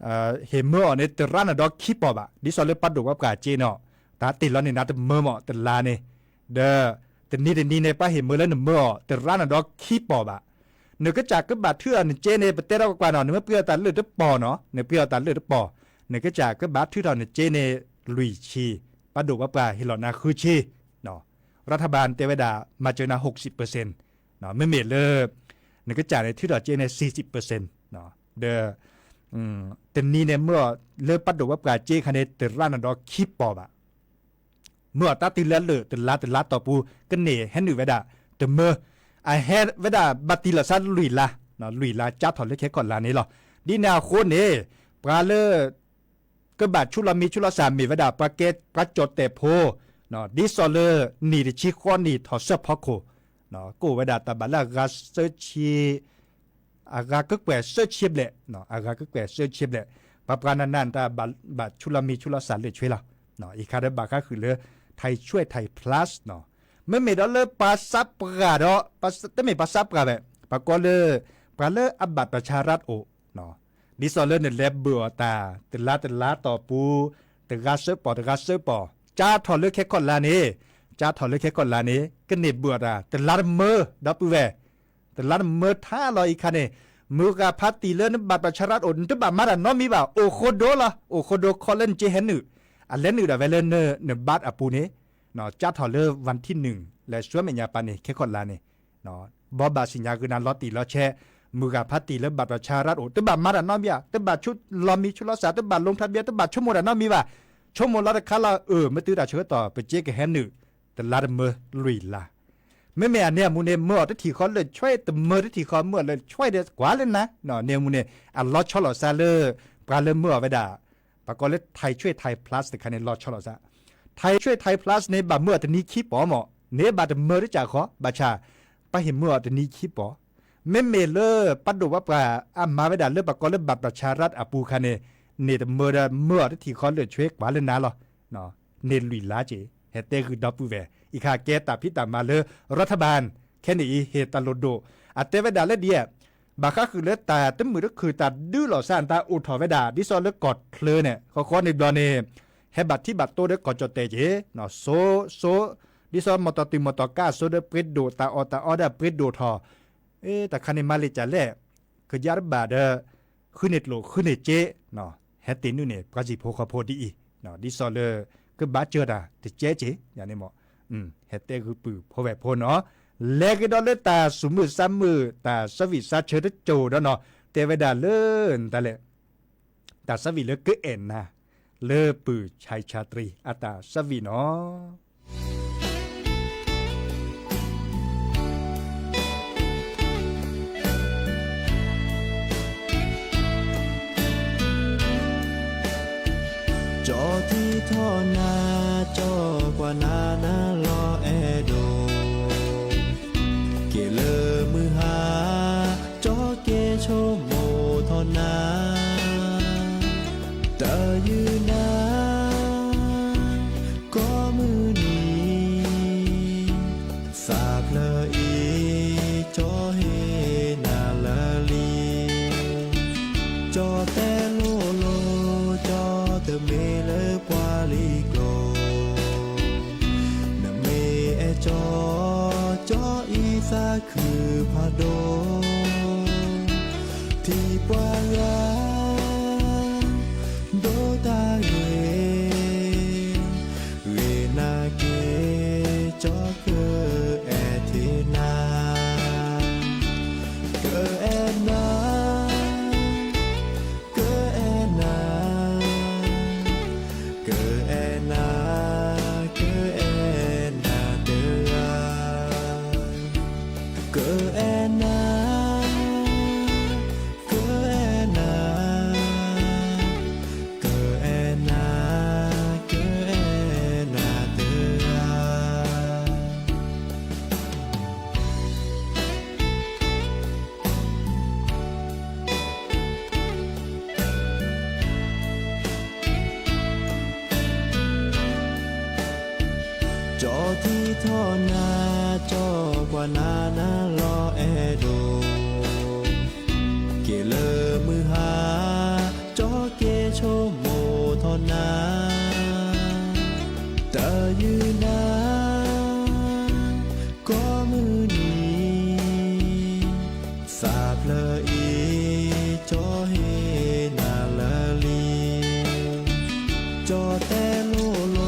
ဟ့ၣ်မၢအီၤန့ၣ် တရါနၤဒီးခံပီၢ်ဘၣ် ဒ်သိးလၢပှၤဒိၣ်ပှၤပှၢ်စ့နီၤ, တၢ်တ့ၢ်လီၤန့ၢ်နၤတမၢမး တလါန့ၣ်, ဒီး တနံၤတနံၤန့ၣ် ပှၤဟ့ၣ်မၢလၢနမၢအီၤ တရါနၤဒီးခံပီၢ်ဘၣ်. နကစၢ်ကဘၣ်ထုးထီၣ်နစ့န့ၣ် ပတဲထီၣ်ကွၢ်နီၤ နမ့ၢ်ပှ့ၤအီၤတၢ်လၢာ်တပီၢ်နီၤ နပှ့ၤအီၤတၢ်လၢာ်တပီၢ်, နကစၢ်ကဘၣ်ထုးထီၣ်နစ့န့ၣ် လွံၢ်ဆံ, ပှၤဒိၣ်ပှၤပှၢ်ဟ့ၣ်လီၤနၤဃုဆံ รัฐบาล တဲဝဲဒၣ် မၤစၢၤနၤ หกสิบเปอร์เซ็นต์ မ့မ့ၢ်လၢ နကစၢ်န့ၣ် ထုးထီၣ်စ့န့ၣ် สี่สิบเปอร์เซ็นต์ ဒီး တနံၤန့ၣ် မၢအီၤလၢပှၤဒိၣ်ပှၤပှၢ်စ့ခါန့ၣ် တရါနၤဒီးခံပီၢ်ဘၣ်. မၢအီၤတၢ်တုၤလၢလၢာ် တလါတလါတီၢ်ပူၤ ကန့ၢ်ဟဲနုာ်ဝဲဒၣ် တမၢ အဟဲဝဲဒၣ်ဘၣ်တံၢ်လီၤဆါလွံၢ်လါ, လွံၢ်လါ စးထီၣ်လၢခဲခီၣ်လါန့ၣ်လီၤ. ဒ်န့ၣ်အဃိန့ၣ် ပှၤလၢ ကဘၣ်ဆူးလီၤမံၤဆူးလီၤစၢ်မ့ၢ်ဝဲဒၣ် ပှၤကဲ ပှၤကၠီၣ်တဲၣ်ဖိ ဒ်သိးလၢ နံၣ်တဆံဃီနံၣ်ထီၣ်စၢဖီခိၣ် ကအိၣ်ဝဲဒၣ်တၢ်ဘၣ်လၢအဂၤဆၢဆံ အဂၤကကွဲၢ်ဆၢဆံဘျဲၣ်, အဂၤကကွဲၢ်ဆၢဆံဘျဲၣ်, ပှၤပှၤနးနးတၢ်ဘၣ်ဆူးလီၤမံၤဆူးလီၤစၢ်လၢာ်ဆွ့လီၤ. အံၤခါဒီးဘၣ်ဃးဃုာ်လၢ ไทยช่วยไทย plus နီၤ, မ့မ့ၢ်ဒီးလၢပှၤစးပှၢ်ဒီး တမ့ၢ်ပှၤစးပှၢ်ဘၣ်, ပှၤကိးလၢ ပှၤလၢအ บัตรประชารัฐ အိၣ် ဒ်သိးလၢနလဲၤဘၢအီၤတၢ် တလါတလါတီၢ်ပူၤ တဂၤဆၢပီၢ်တဂၤဆၢပီၢ် စးထီၣ်လၢခဲခီၣ်လါန့ၣ်, စးထီၣ်လၢခဲခီၣ်လါန့ၣ် ကန့ၢ်ဘၢအီၤတၢ် တလါတမၢ ဒီပုၢ်ဝဲၢ်, တလါတမၢထါလီၤအံၤခါန့ၣ်, မုၢ်ဂၤဖးတံၢ်လၢန บัตรประชารัฐ အိၣ် နတဘၣ်မၤတၢ်နီတမံၤဘၣ်, အိၣ်ဃိဒိလီၤ, အိၣ်ဃိဒိခီလၢနစ့ဟဲနုာ်, အလဲၤနုာ်ဒၣ်ဝဲလၢန န บัตร အပူၤန့ၣ်, စးထီၣ်လၢ วันที่หนึ่ง လဲၤဆူမဲာ်ညါပၤန့ၣ် ခဲခီၣ်လါန့ၣ် ဘီဘၣ်စံၣ်ညါဂ့ၤနၤလီၤတံၢ်လီၤဆဲး, မုၢ်ဂၤဖးတံၢ်လၢ บัตรประชารัฐ အိၣ် တဘၣ်မၤတၢ်နီတမံၤဘၣ်, တဘၣ်ဆူးလီၤမံၤဆူးလီၤစၢ်, တဘၣ် ลงทะเบียน တဘၣ်ဆိကမိၣ်တၢ်နီတမံၤဘၣ်, ဆိကမိၣ်လီၤတခါလီၤ, အၢ မ့ၢ်တုၤတၢ်ဆၢကတီၢ် ပစ့ကဟဲနုာ် တလါတမၢလွံၢ်လါ မ့မ့ၢ်အန့ၣ်အမူန့ၣ် မၢအီၤတထံၣ်ဃီလၢာ်ဆွ့, တမၢတထံၣ်ဃီ မၢအီၤလၢာ်ဆွ့ဒီး ကွၢ်လၢနၤ, န့ၣ်အမူန့ၣ် အလီၤဆီလိာ်သးလၢ ပှၤလၢမၢအီၤဝဲဒၣ် ပှၤကိးလၢ ไทยช่วยไทย plus တခါန့ၣ် လီၤဆီလိာ်သး, ไทยช่วยไทย plus န့ၣ် ဘၣ်မၢအီၤတနံၤခံပီၢ်မး, န့ၣ်ဘၣ်တမၢတစၢ်ဃီ, ဘၣ်ဆၣ် ပှၤဟ့ၣ်မၢအီၤတနံၤခံပီၢ်, မ့မ့ၢ်လၢပှၤဒိၣ်ပှၤပှၢ်အမၤဝဲဒၣ်လၢပှၤကိးလၢ บัตรประชารัฐ အပူၤခါန့ၣ်, န့ၣ်တမၢဒီးမၢအီၤတထံၣ်ဃီလၢာ်ဆွ့ကွၢ်လၢနၤလီၤ. န့ၣ်လွံၢ်လါက့ၤ, ဟဲတဲဂုာ်ဒီပုၢ်ဝဲၢ်, အံၤခါကဲတၢ်ဖံးတၢ်မၤလၢ รัฐบาล ခဲန့ၣ်အံၤ ဟ့ၣ်တၢ်လိၣ်ဒိၣ်, အတဲဝဲဒၣ်လၢဒ်အံၤ, ဘၣ်ဃးဃုာ်လၢတၢ်တမုာ်တခုၣ်တၢ်ဒုးလိာ်သးတၢ်အိၣ်ထီၣ်ဝဲဒၣ် ဒ်သိးလၢကီၢ်ချၢန့ၣ် ဃီဃီန့ၣ်ဘျီန့ၣ်, ဟဲဘၣ်ထံဘၣ်တိဒီးကီၢ်ကၠီၣ်တဲၣ်က့ၤ, စိ, စိ, ဒ်သိးမီၢ်တီၢ်တုၤမီၢ်တီၢ်ကါအစိဒီးပှ့ၤဒိၣ်တၢ်အီၣ်တၢ်အီဒီးပှ့ၤဒိၣ်ထီၣ်, တၢ်ခါန့ၣ်မၤလ့ၣ်ကၢ်လဲၣ်, ကယါတဘၣ်ဒီး ဃုန့ၢ်ကျိၣ်ဃုန့ၢ်စ့, ဟဲတ့ၢ်နုာ်န့ၢ်ပှၤစံၣ်ဖိဃီဖိဒ်အံၤ, ဒ်သိးလၢ ကဘၣ်စၢၤတၢ်တကဲက့ၤ, ယၤန့ၣ်မး, ဟဲတဲဂုာ်ပုၢ်ဖိဝဲၢ်ဖိနီၤ, လဲၤကဒီးလၢတၢ်သူၣ်မုာ်သးမုာ် တၢ်ဆၢဝံၣ်သးဆၢတစိၤဒီးနီၤ တဲဝဲဒၣ်လၢနတၢ်လဲၣ် တၢ်ဆၢဝံၣ်လၢကအဲၣ်နၤ လၢပုၢ်ဆါအံဆါတရံးအတၢ်ဆၢဝံၣ်နီၤ. ကၠီထံထီၣ်နၤ ကၠီကွၢ်နၤ နၤလီၤအဲၣ်ဒိး က့ၤလၢမုၢ်ဟါ ကၠီက့ၤဆိကမိၣ်ထီၣ်နၤ တယုၢ်နၤ ကိးမုၢ်နံၤ သးဖျၢၣ်အံၤ ကၠီဟ့ၣ်နၤလၢလံ ကၠီတဲလိၤလိၤ ကၠီတမ့ၢ်လၢပှၤလံၤကျိာ် နမ့ၢ်အဲၣ်ကၠီ ကၠီအံၤသးခုဖးဒိၣ် ထံၣ်ပှၤဂၤ ဒိတၢ်ဂ့ၤ ဂ့ၤနာ်က့ၤ ကၠီကအဲၣ်ထံနၤ ကအဲၣ်နၤ ကအဲၣ်နၤ ကအဲၣ်နၤ ကအဲၣ်နၤတဂၤ ကအဲၣ်နၤ ကအဲၣ်နၤ ကအဲၣ်နၤ ကအဲၣ်နၤတဂၤ ကၠီထံထီၣ်နၤ ကၠီကွၢ်နၤ နၤလီၤအဲၣ်ဒိး က့ၤလၢမုၢ်ဟါ ကၠီက့ၤဆိကမိၣ်ထီၣ်နၤ တယုၢ်နၤ ကိးမုၢ်နံၤ သးဖျၢၣ်အံၤ ကၠီဟ့ၣ်နၤလၢလံ ကၠီ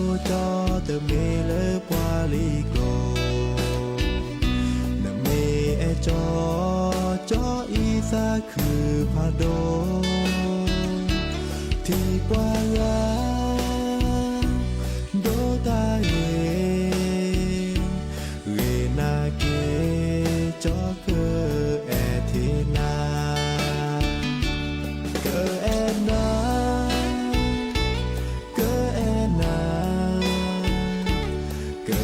တဲလိၤလိၤ ကၠီတမ့ၢ်လၢပှၤလံၤကျိာ် နမ့ၢ်အဲၣ်ကၠီ ကၠီအံၤသးခုဖးဒိၣ် ထံၣ်ပှၤဂၤ ဒိတၢ်ဂ့ၤ ဂ့ၤနာ်က့ၤ ကၠီကအဲၣ်ထံနၤ ကအဲၣ်နၤ ကအဲၣ်နၤ ကအဲၣ်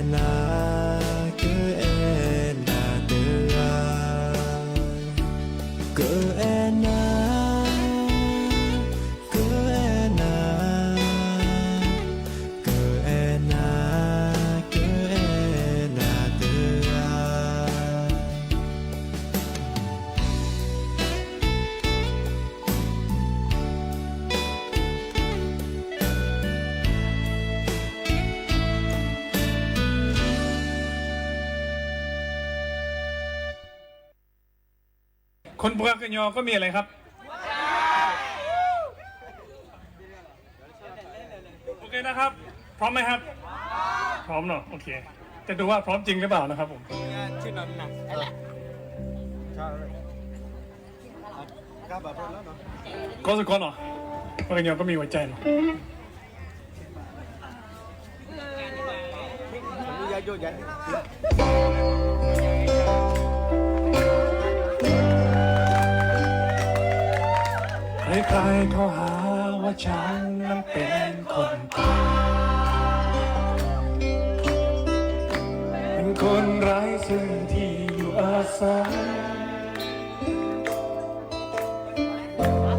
နၤ ကအဲၣ်နၤတဂၤ ကအဲၣ်နၤ ကအဲၣ်နၤ ကအဲၣ်နၤ ကအဲၣ်နၤတဂၤ คนปากกยอก็มีอะไรครับ โอเคนะครับ พร้อมไหมครับ พร้อมเนาะ โอเค จะดูว่าพร้อมจริงหรือเปล่านะครับผม ชื่อนนท์นะ ก็สุกรเนาะ ปากกยอก็มีหัวใจเนาะ ใครๆเขาหาว่าฉันนั้นเป็นคนป่า เป็นคนไร้ซึ่งที่อยู่อาศัย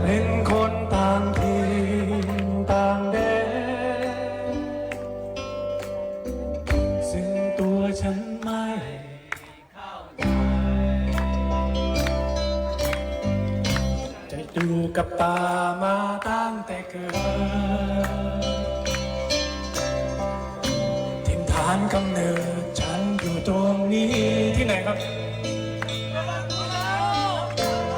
เป็นคนต่างถิ่นต่างแดน ซึ่งตัวฉันไม่เข้าใจ จะอยู่กับป่ามาตั้งแต่เกิด ถิ่นฐานกำเนิดฉันอยู่ตรงนี้ ที่ไหนครับ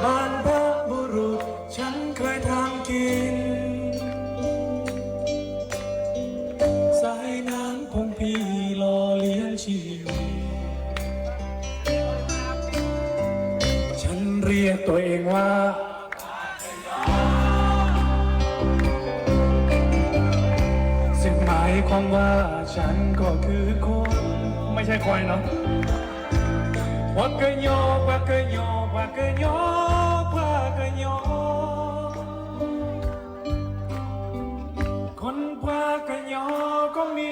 บรรพบุรุษฉันเคยทำกิน สายน้ำของพี่หล่อเลี้ยงชีวิต เรียกตัวเองว่า ซึ่งหมายความว่าฉันก็คือคน ไม่ใช่ควายเนาะ ปากเกยอ ปากเกยอ ปากเกยอ ปากเกยอ คนปากเกยอก็มี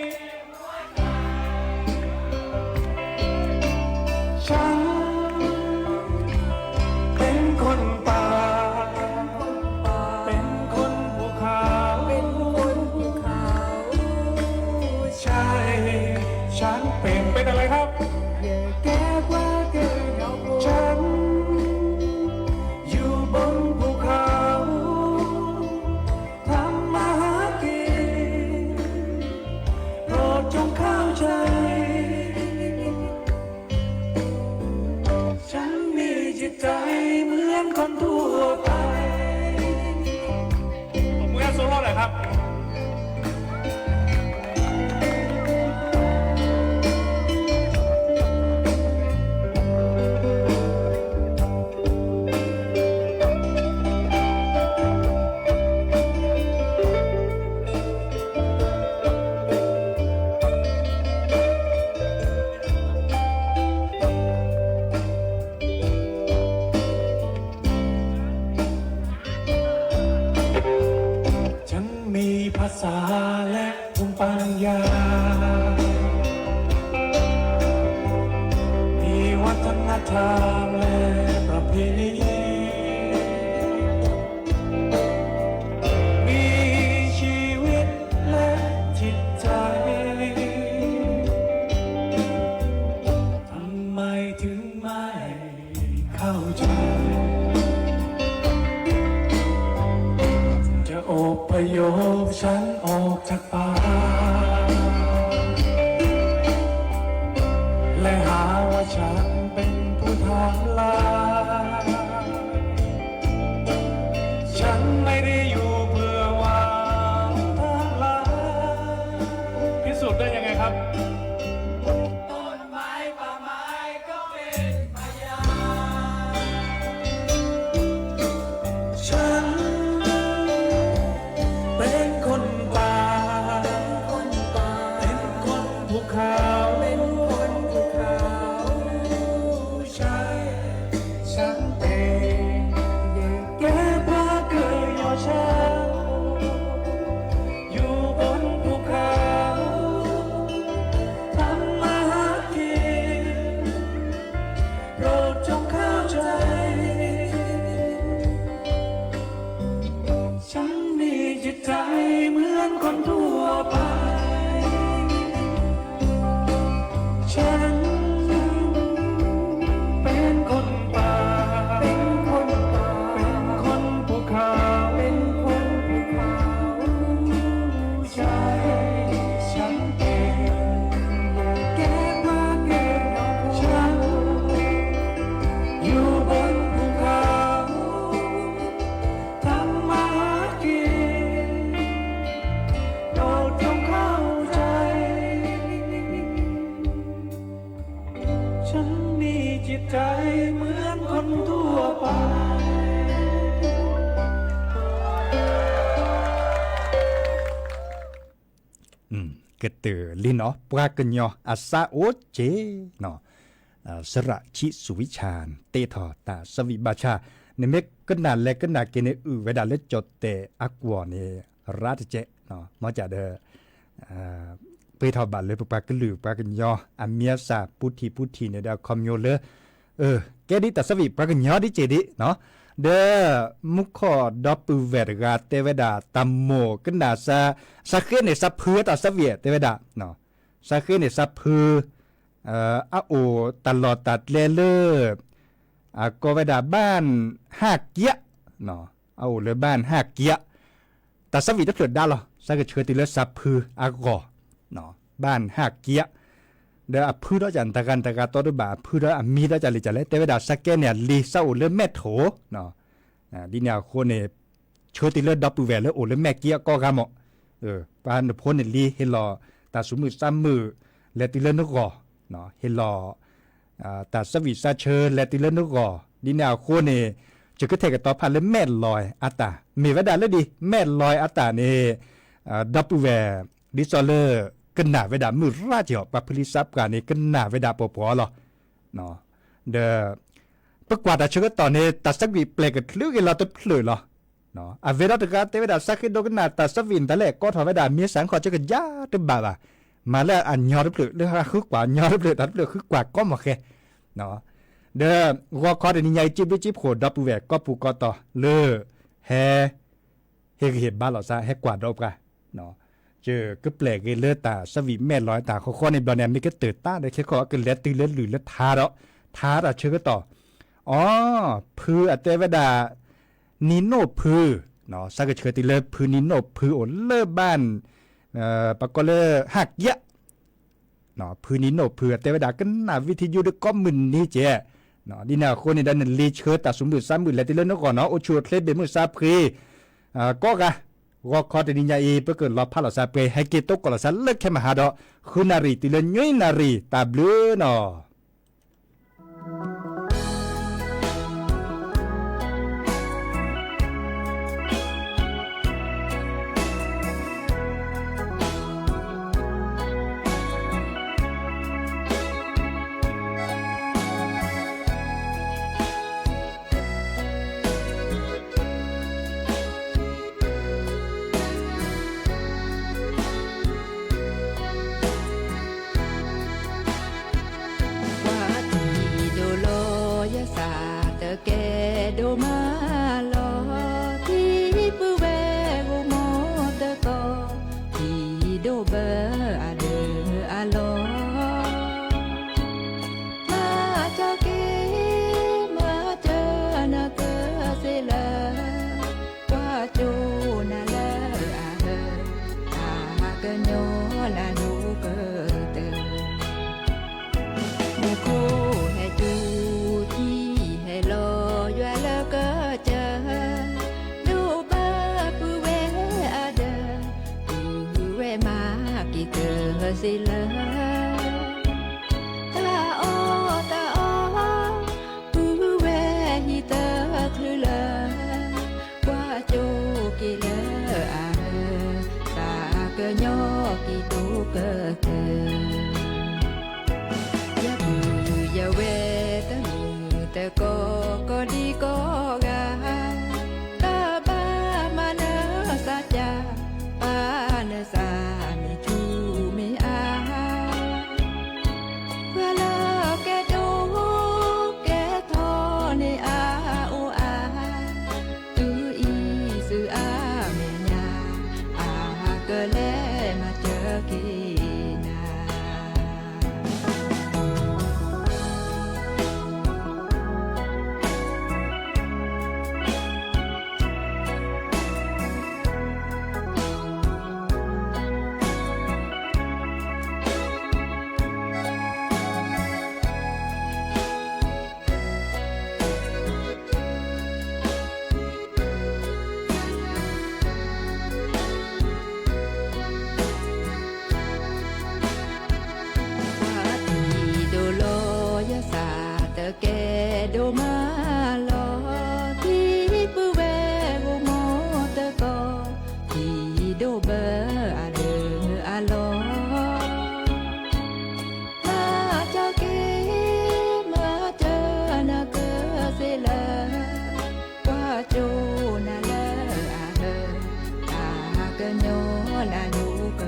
ฉัน เป็นคนป่า เป็นคนภูเขา เป็นคนภูเขา ใช่ ฉันเป็น เป็นอะไรครับ อย่าแก้ว่าเกิดเอา ฉัน อยู่บนภูเขา ทำมาหากิน โปรดจงเข้าใจ ฉันมีจิตใจเหมือนคนทั่วไป ตบมือให้โซโล่หน่อยครับ ฉันมีภาษาและภูมิปัญญา มีวัฒนธรรมและประเพณี มีชีวิตและจิตใจ ทำไมถึงไม่เข้าใจ จะอพยพฉันออกจากป่า และหาว่าฉันเป็นผู้ทำลาย ฉันไม่ได้อยู่เพื่อหวังทำลาย พิสูจน์ได้ยังไงครับ ต้นไม้ป่าไม้ก็เป็นพยาน ฉัน เป็นคนป่า เป็นคนภูเขา เป็นคนภูเขา ใช่ ฉันเอง อย่าแก้ว่าเกิดยอฉัน อยู่บนภูเขา ทำมาหากิน โปรดจงเข้าใจ ฉันมีจิตใจเหมือนคนทั่วไป ฉัน เป็นคนป่า เป็นคนป่า เป็นคนภูเขา เป็นคนภูเขา ใช่ ฉันเอง อย่าแก้ว่าเกิดเอา ฉัน อยู่บนภูเขา ทำมาหากิน โปรดจงเข้าใจ ฉันมีจิตใจเหมือนคนทั่วไป ကတၢၢ်လံနီၤ ပှၤကညီအစးအိၣ်က့ၤနီၤ စရးဆံးစူၤဝံၣ်ဆၣ် တ့ထီၣ်တၢ်ဆၢဝံၣ်ဘၣ်ဆၣ် နမ့ၢ်ကနၣ်လဲၤကနၣ်က့ၤန့ၣ် အုၣ်ဝဲဒၣ်လၢကၠီၣ်တဲာ်အကွီၢ်န့ၣ် ရၣ်တကဲး မ်ကၠးဒီး ပှ့ၤထီၣ်ဘၣ်လၢပပှၤကလုာ်ပှၤကညီအမံၤအသၣ် ပူထံၣ်ပူထံၣ်န့ၣ်ဒီး အခီပညီလၢ ကဲဒ်တၢ်ဆၢဝံၣ်ပှၤကညီဒ်က့ၤဒ်နီၤ ဒီးမူခိၣ်ဒီပုၢ်ဝဲၢ်တဂၤတဲဝဲဒၣ် တၢ်မိၢ်ကနၣ် စးဃ့န့ၣ် စးဖုတၢ်ဆၢဝံၣ်တဲဝဲဒၣ် စးဃ့န့ၣ် စးဖု အအိၣ်တၢ်လီၢ်တၢ်ကျဲလၢ အကိးဝဲဒၣ် ဘၣ်ဟၣ်ကံး အအိၣ်လၢဘၣ်ဟၣ်ကံး တၢ်ဆၢဝံၣ်တဖျၢၣ်ဒါလီၤ စးကဆှၢတုၤလၢစးဖုအဂီၢ် ဘၣ်ဟၣ်ကံး ဒီးအဖုဒီးကၠးတဂၤတဂၤတီတဘၣ် အဖုဒီးအမံၤဒီးကၠးလံာ်ကၠးလဲၣ် တဲဝဲဒၣ် စးကဲန့ၣ်အလံာ် စးအိၣ်လၢမဲၣ်ထိၣ် ဒ်န့ၣ်အဃိန့ၣ် ဆှၢတုၤလၢဒီပုၢ်ဝဲၢ်လၢအိၣ်လၢမဲၣ်ကံအကီၢ်ဂၤမး ပှၤနဖိန့ၣ်လံ ဟ့ၣ်လီၤတၢ်သူၣ်မုာ်သးမုာ် လဲၤတုၤလၢနဂီၢ် ဟ့ၣ်လီၤ တၢ်ဆၢဝံၣ်စးဆၢ လဲၤတုၤလၢနဂီၢ် ဒ်န့ၣ်အဃိန့ၣ် ယကထဲးကတီၤဖးလၢမဲာ်လီၤအတၢ် မ့ၢ်ဝဲဒၣ်လၢဒ်မဲာ်လီၤအတၢ်န့ၣ် ဒီပုၢ်ဝဲၢ် ဒ်သိးလၢ ကနၣ်ဝဲဒၣ်မုၢ်ရၣ်က့ၤအီၤ ပှၤဖုလံစးပှၢ်န့ၣ် ကနၣ်ဝဲဒၣ်ပှီၤပှီၤလီၤ. ဒီး ပကွၢ်တၢ်ဆၢကတီၢ်န့ၣ် တၢ်သးဝံၣ်ပျဲၢ်ကချုးက့ၤလီၤတဖျၢၣ်လီၤ. အဝဲဒီးတဂၤတဲဝဲဒၣ် စးဃ့ဒိကနၣ်တၢ်သးဝံၣ်န့ၣ် တၢ်လဲၤကိးထီၣ်ဝဲဒၣ် မ့ၢ်စၢ်ခီၣ်ဆၢကယၤတဘၣ်ဘၣ်. မၤလၢအညီတဖျၢၣ် လၢအဃုကွၢ်ညီတဖျၢၣ် တၢ်တဖျၢၣ်ဃုကွၢ်ကိးမီၢ်ဃဲ ဒီးဂီၤခီတနံၤညါအံၤ စ့ဘျုးစ့ဖှိၣ် ဒီပုၢ်ဝဲၢ်ကိးပူၤကိးတီၤလၢ ဟဲ ဟ့ၣ်ဂံၢ်ဟ့ၣ်ဘါလိာ်သး ဟဲကွၢ်ဒီးပှၤ ယကပျဲၢ်က့ၤလၢတၢ်သးဝံၣ်မဲာ်လီၤ တၢ်ဃီဃီန့ၣ်ဘျီန့ၣ် မ့ၢ်ကတၢၢ်တၢ်ဒီးခဲခီ ကလဲၤတုၤလၢလုၢ်လၢထါဒီး ထါတၢ်ဆၢကတီၢ် အီ ဖုအတဲဝဲဒၣ် နံၤနိၣ်ဖု စးကဆှၢတုၤလၢဖုနံၤနိၣ်ဖုအိၣ်လၢဘၣ် ပကိးလၢဟးကယး ဖုနံၤနိၣ်ဖုအတဲဝဲဒၣ် ကနၣ်ဝံထံယူဒီးကိးမုၢ်နံၤကဲး ဒ်န့ၣ်အဃိန့ၣ်ဒီး နလံၤဆှၢတၢ်သူၣ်မုာ်သးမုာ် လဲၤတုၤလၢနဂီၢ်နီၤ အိၣ်ဆူၣ်အိၣ်ချ့ဘၣ်မုာ်သးဖှ့ ကိးဂၤ ဂီၤခီတနံၤညါအံၤ ပကလီၤဖးလိာ်သးပှဲၤ ဟဲက့ၤတိကိးလိာ်သးလၢခဲမဟါဒီး ဃုနၣ်ရံၣ်တုၤလၢနွံနၣ်ရံၣ် တၢ်ဘျုးနီၤ. ကွၢ်ထံဒိၣ်လီၤ ယသးတကဲဒိၣ်မးလီၤ, ထံပုၢ်ဝဲၢ်ဂီၢ်မီၢ်တကီၢ်, ထံဒိၣ်ဘၢအဒၢးအလီၢ်, မၤကၠီက့ၤ မၤစၢၤနကစ့လၢ ကွၢ်ကၠိနၤလၢအဟၢ, အကညီလၢနကတၢၢ်, မူခိၣ်ဟဲတူၢ် ထံဟဲလီၤ ယွၤလၢကစၢၢ်, ဒိၣ်ဘၣ်ပုၢ်ဝဲၢ်အဒၢး, ပုၢ်ဝဲၢ်မၤက့ၤကစ့လၢ တၢ်အီၣ်တၢ်အီ, ပုၢ်ဝဲၢ်ဟံၣ်တချုးလၢ, ကွၢ်ကၠိက့ၤလၢအဟၢ, သးကညီၤက့ၤတိကတၢၢ်, ယပုၢ်ယဝဲၢ်တမုၢ်တကိး ကိးဒံကိးဂၤ, တၢ်ဘၣ်မၤနၢၤသးစၢ်, ပာ်နသးမ့ၢ်ဆူၣ်မ့ၢ်အါ ပှၤလၢကဲဒိၣ်ကဲထီန့ၣ်အအိၣ်အါ, တုၤအံၤသုအါမဲာ်ညါ, အကလဲၤမၤစၢၤက့ၤနၤ. ကွၢ်ထံဒိၣ်လီၤ ယသးတကဲဒိၣ်မးလီၤ, ထံပုၢ်ဝဲၢ်ဂီၢ်မီၢ်တကီၢ်, ထံဒိၣ်ဘၢအဒၢးအလီၢ်, မၤကၠီက့ၤ မၤစၢၤနကစ့လၢ, ကွၢ်ကၠိနၤလၢအဟၢ, အကညီလၢနက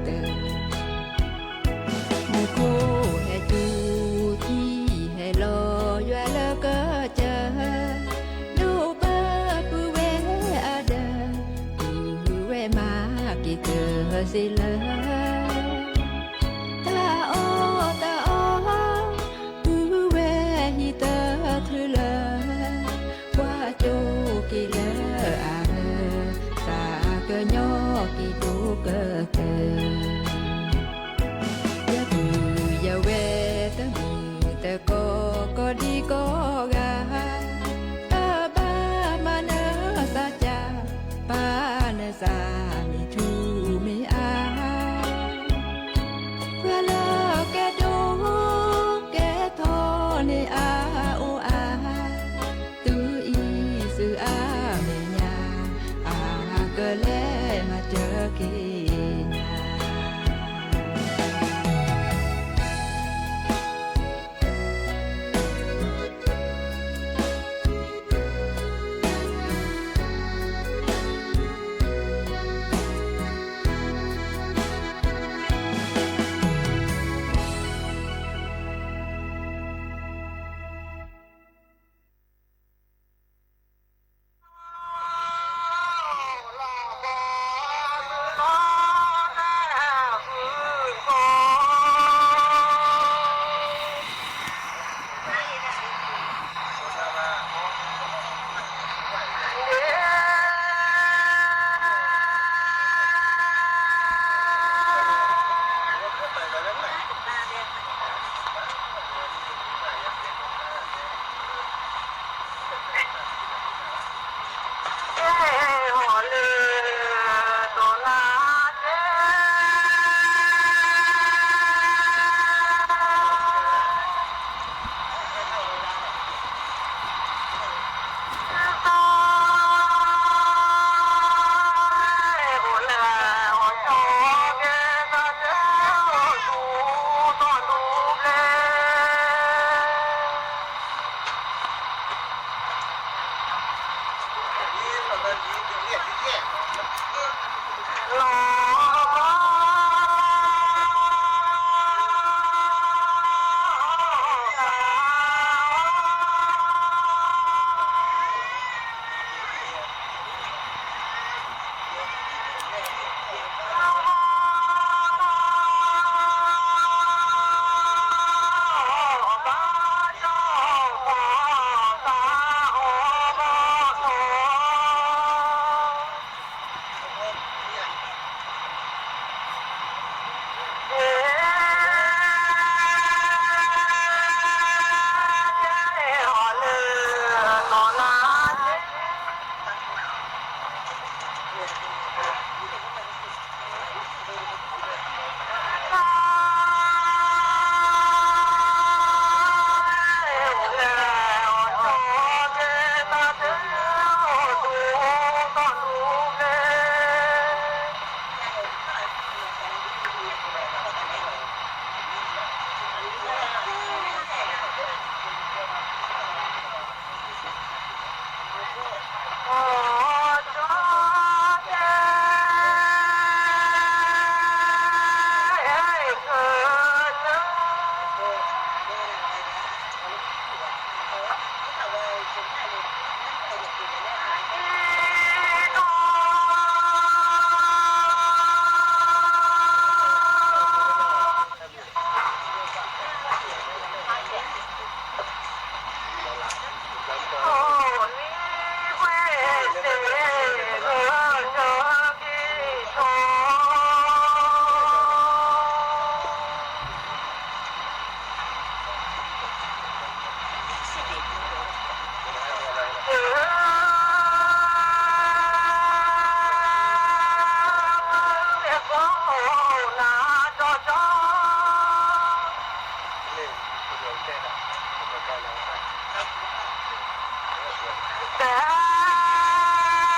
တၢၢ်, မူခိၣ်ဟဲတူၢ် ထံဟဲလီၤ ယွၤလၢက တၢ်ပ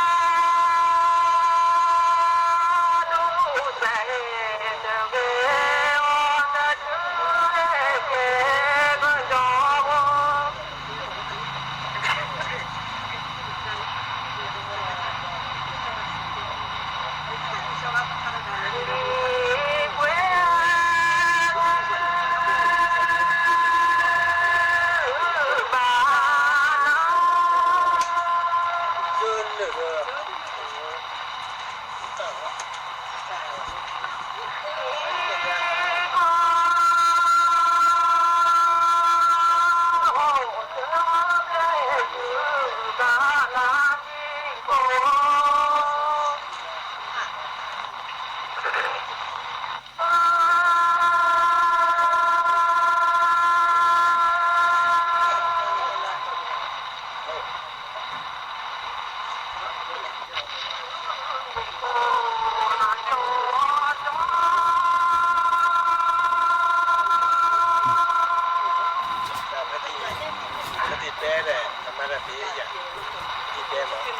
့ၤမုၣ်တၢ်ဖံန့ၣ် တၢ်ဖီၣ်န့ၣ်လဲၣ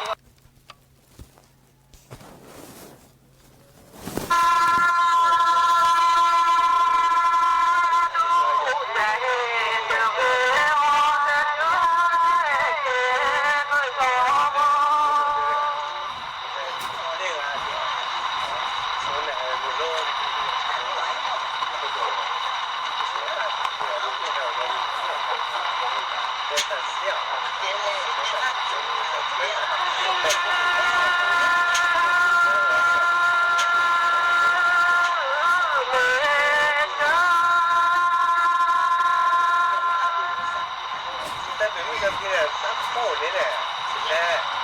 ် လဲၣ်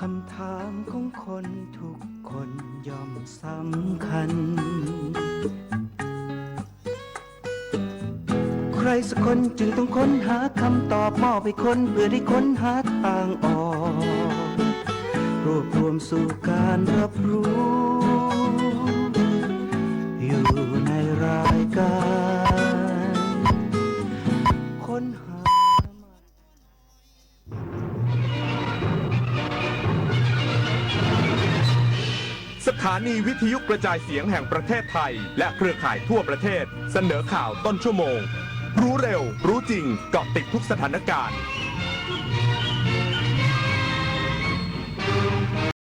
คำถามของคนทุกคนย่อมสำคัญ ใครสักคนจึงต้องค้นหาคำตอบมอบให้คนเพื่อได้ค้นหาทางออก รวบรวมสู่การรับรู้ อยู่ในรายการค้นหา สถานีวิทยุกระจายเสียงแห่งประเทศไทย และเครือข่ายทั่วประเทศ เสนอข่าวต้นชั่วโมง รู้เร็ว รู้จริง เกาะติดทุกสถานการณ์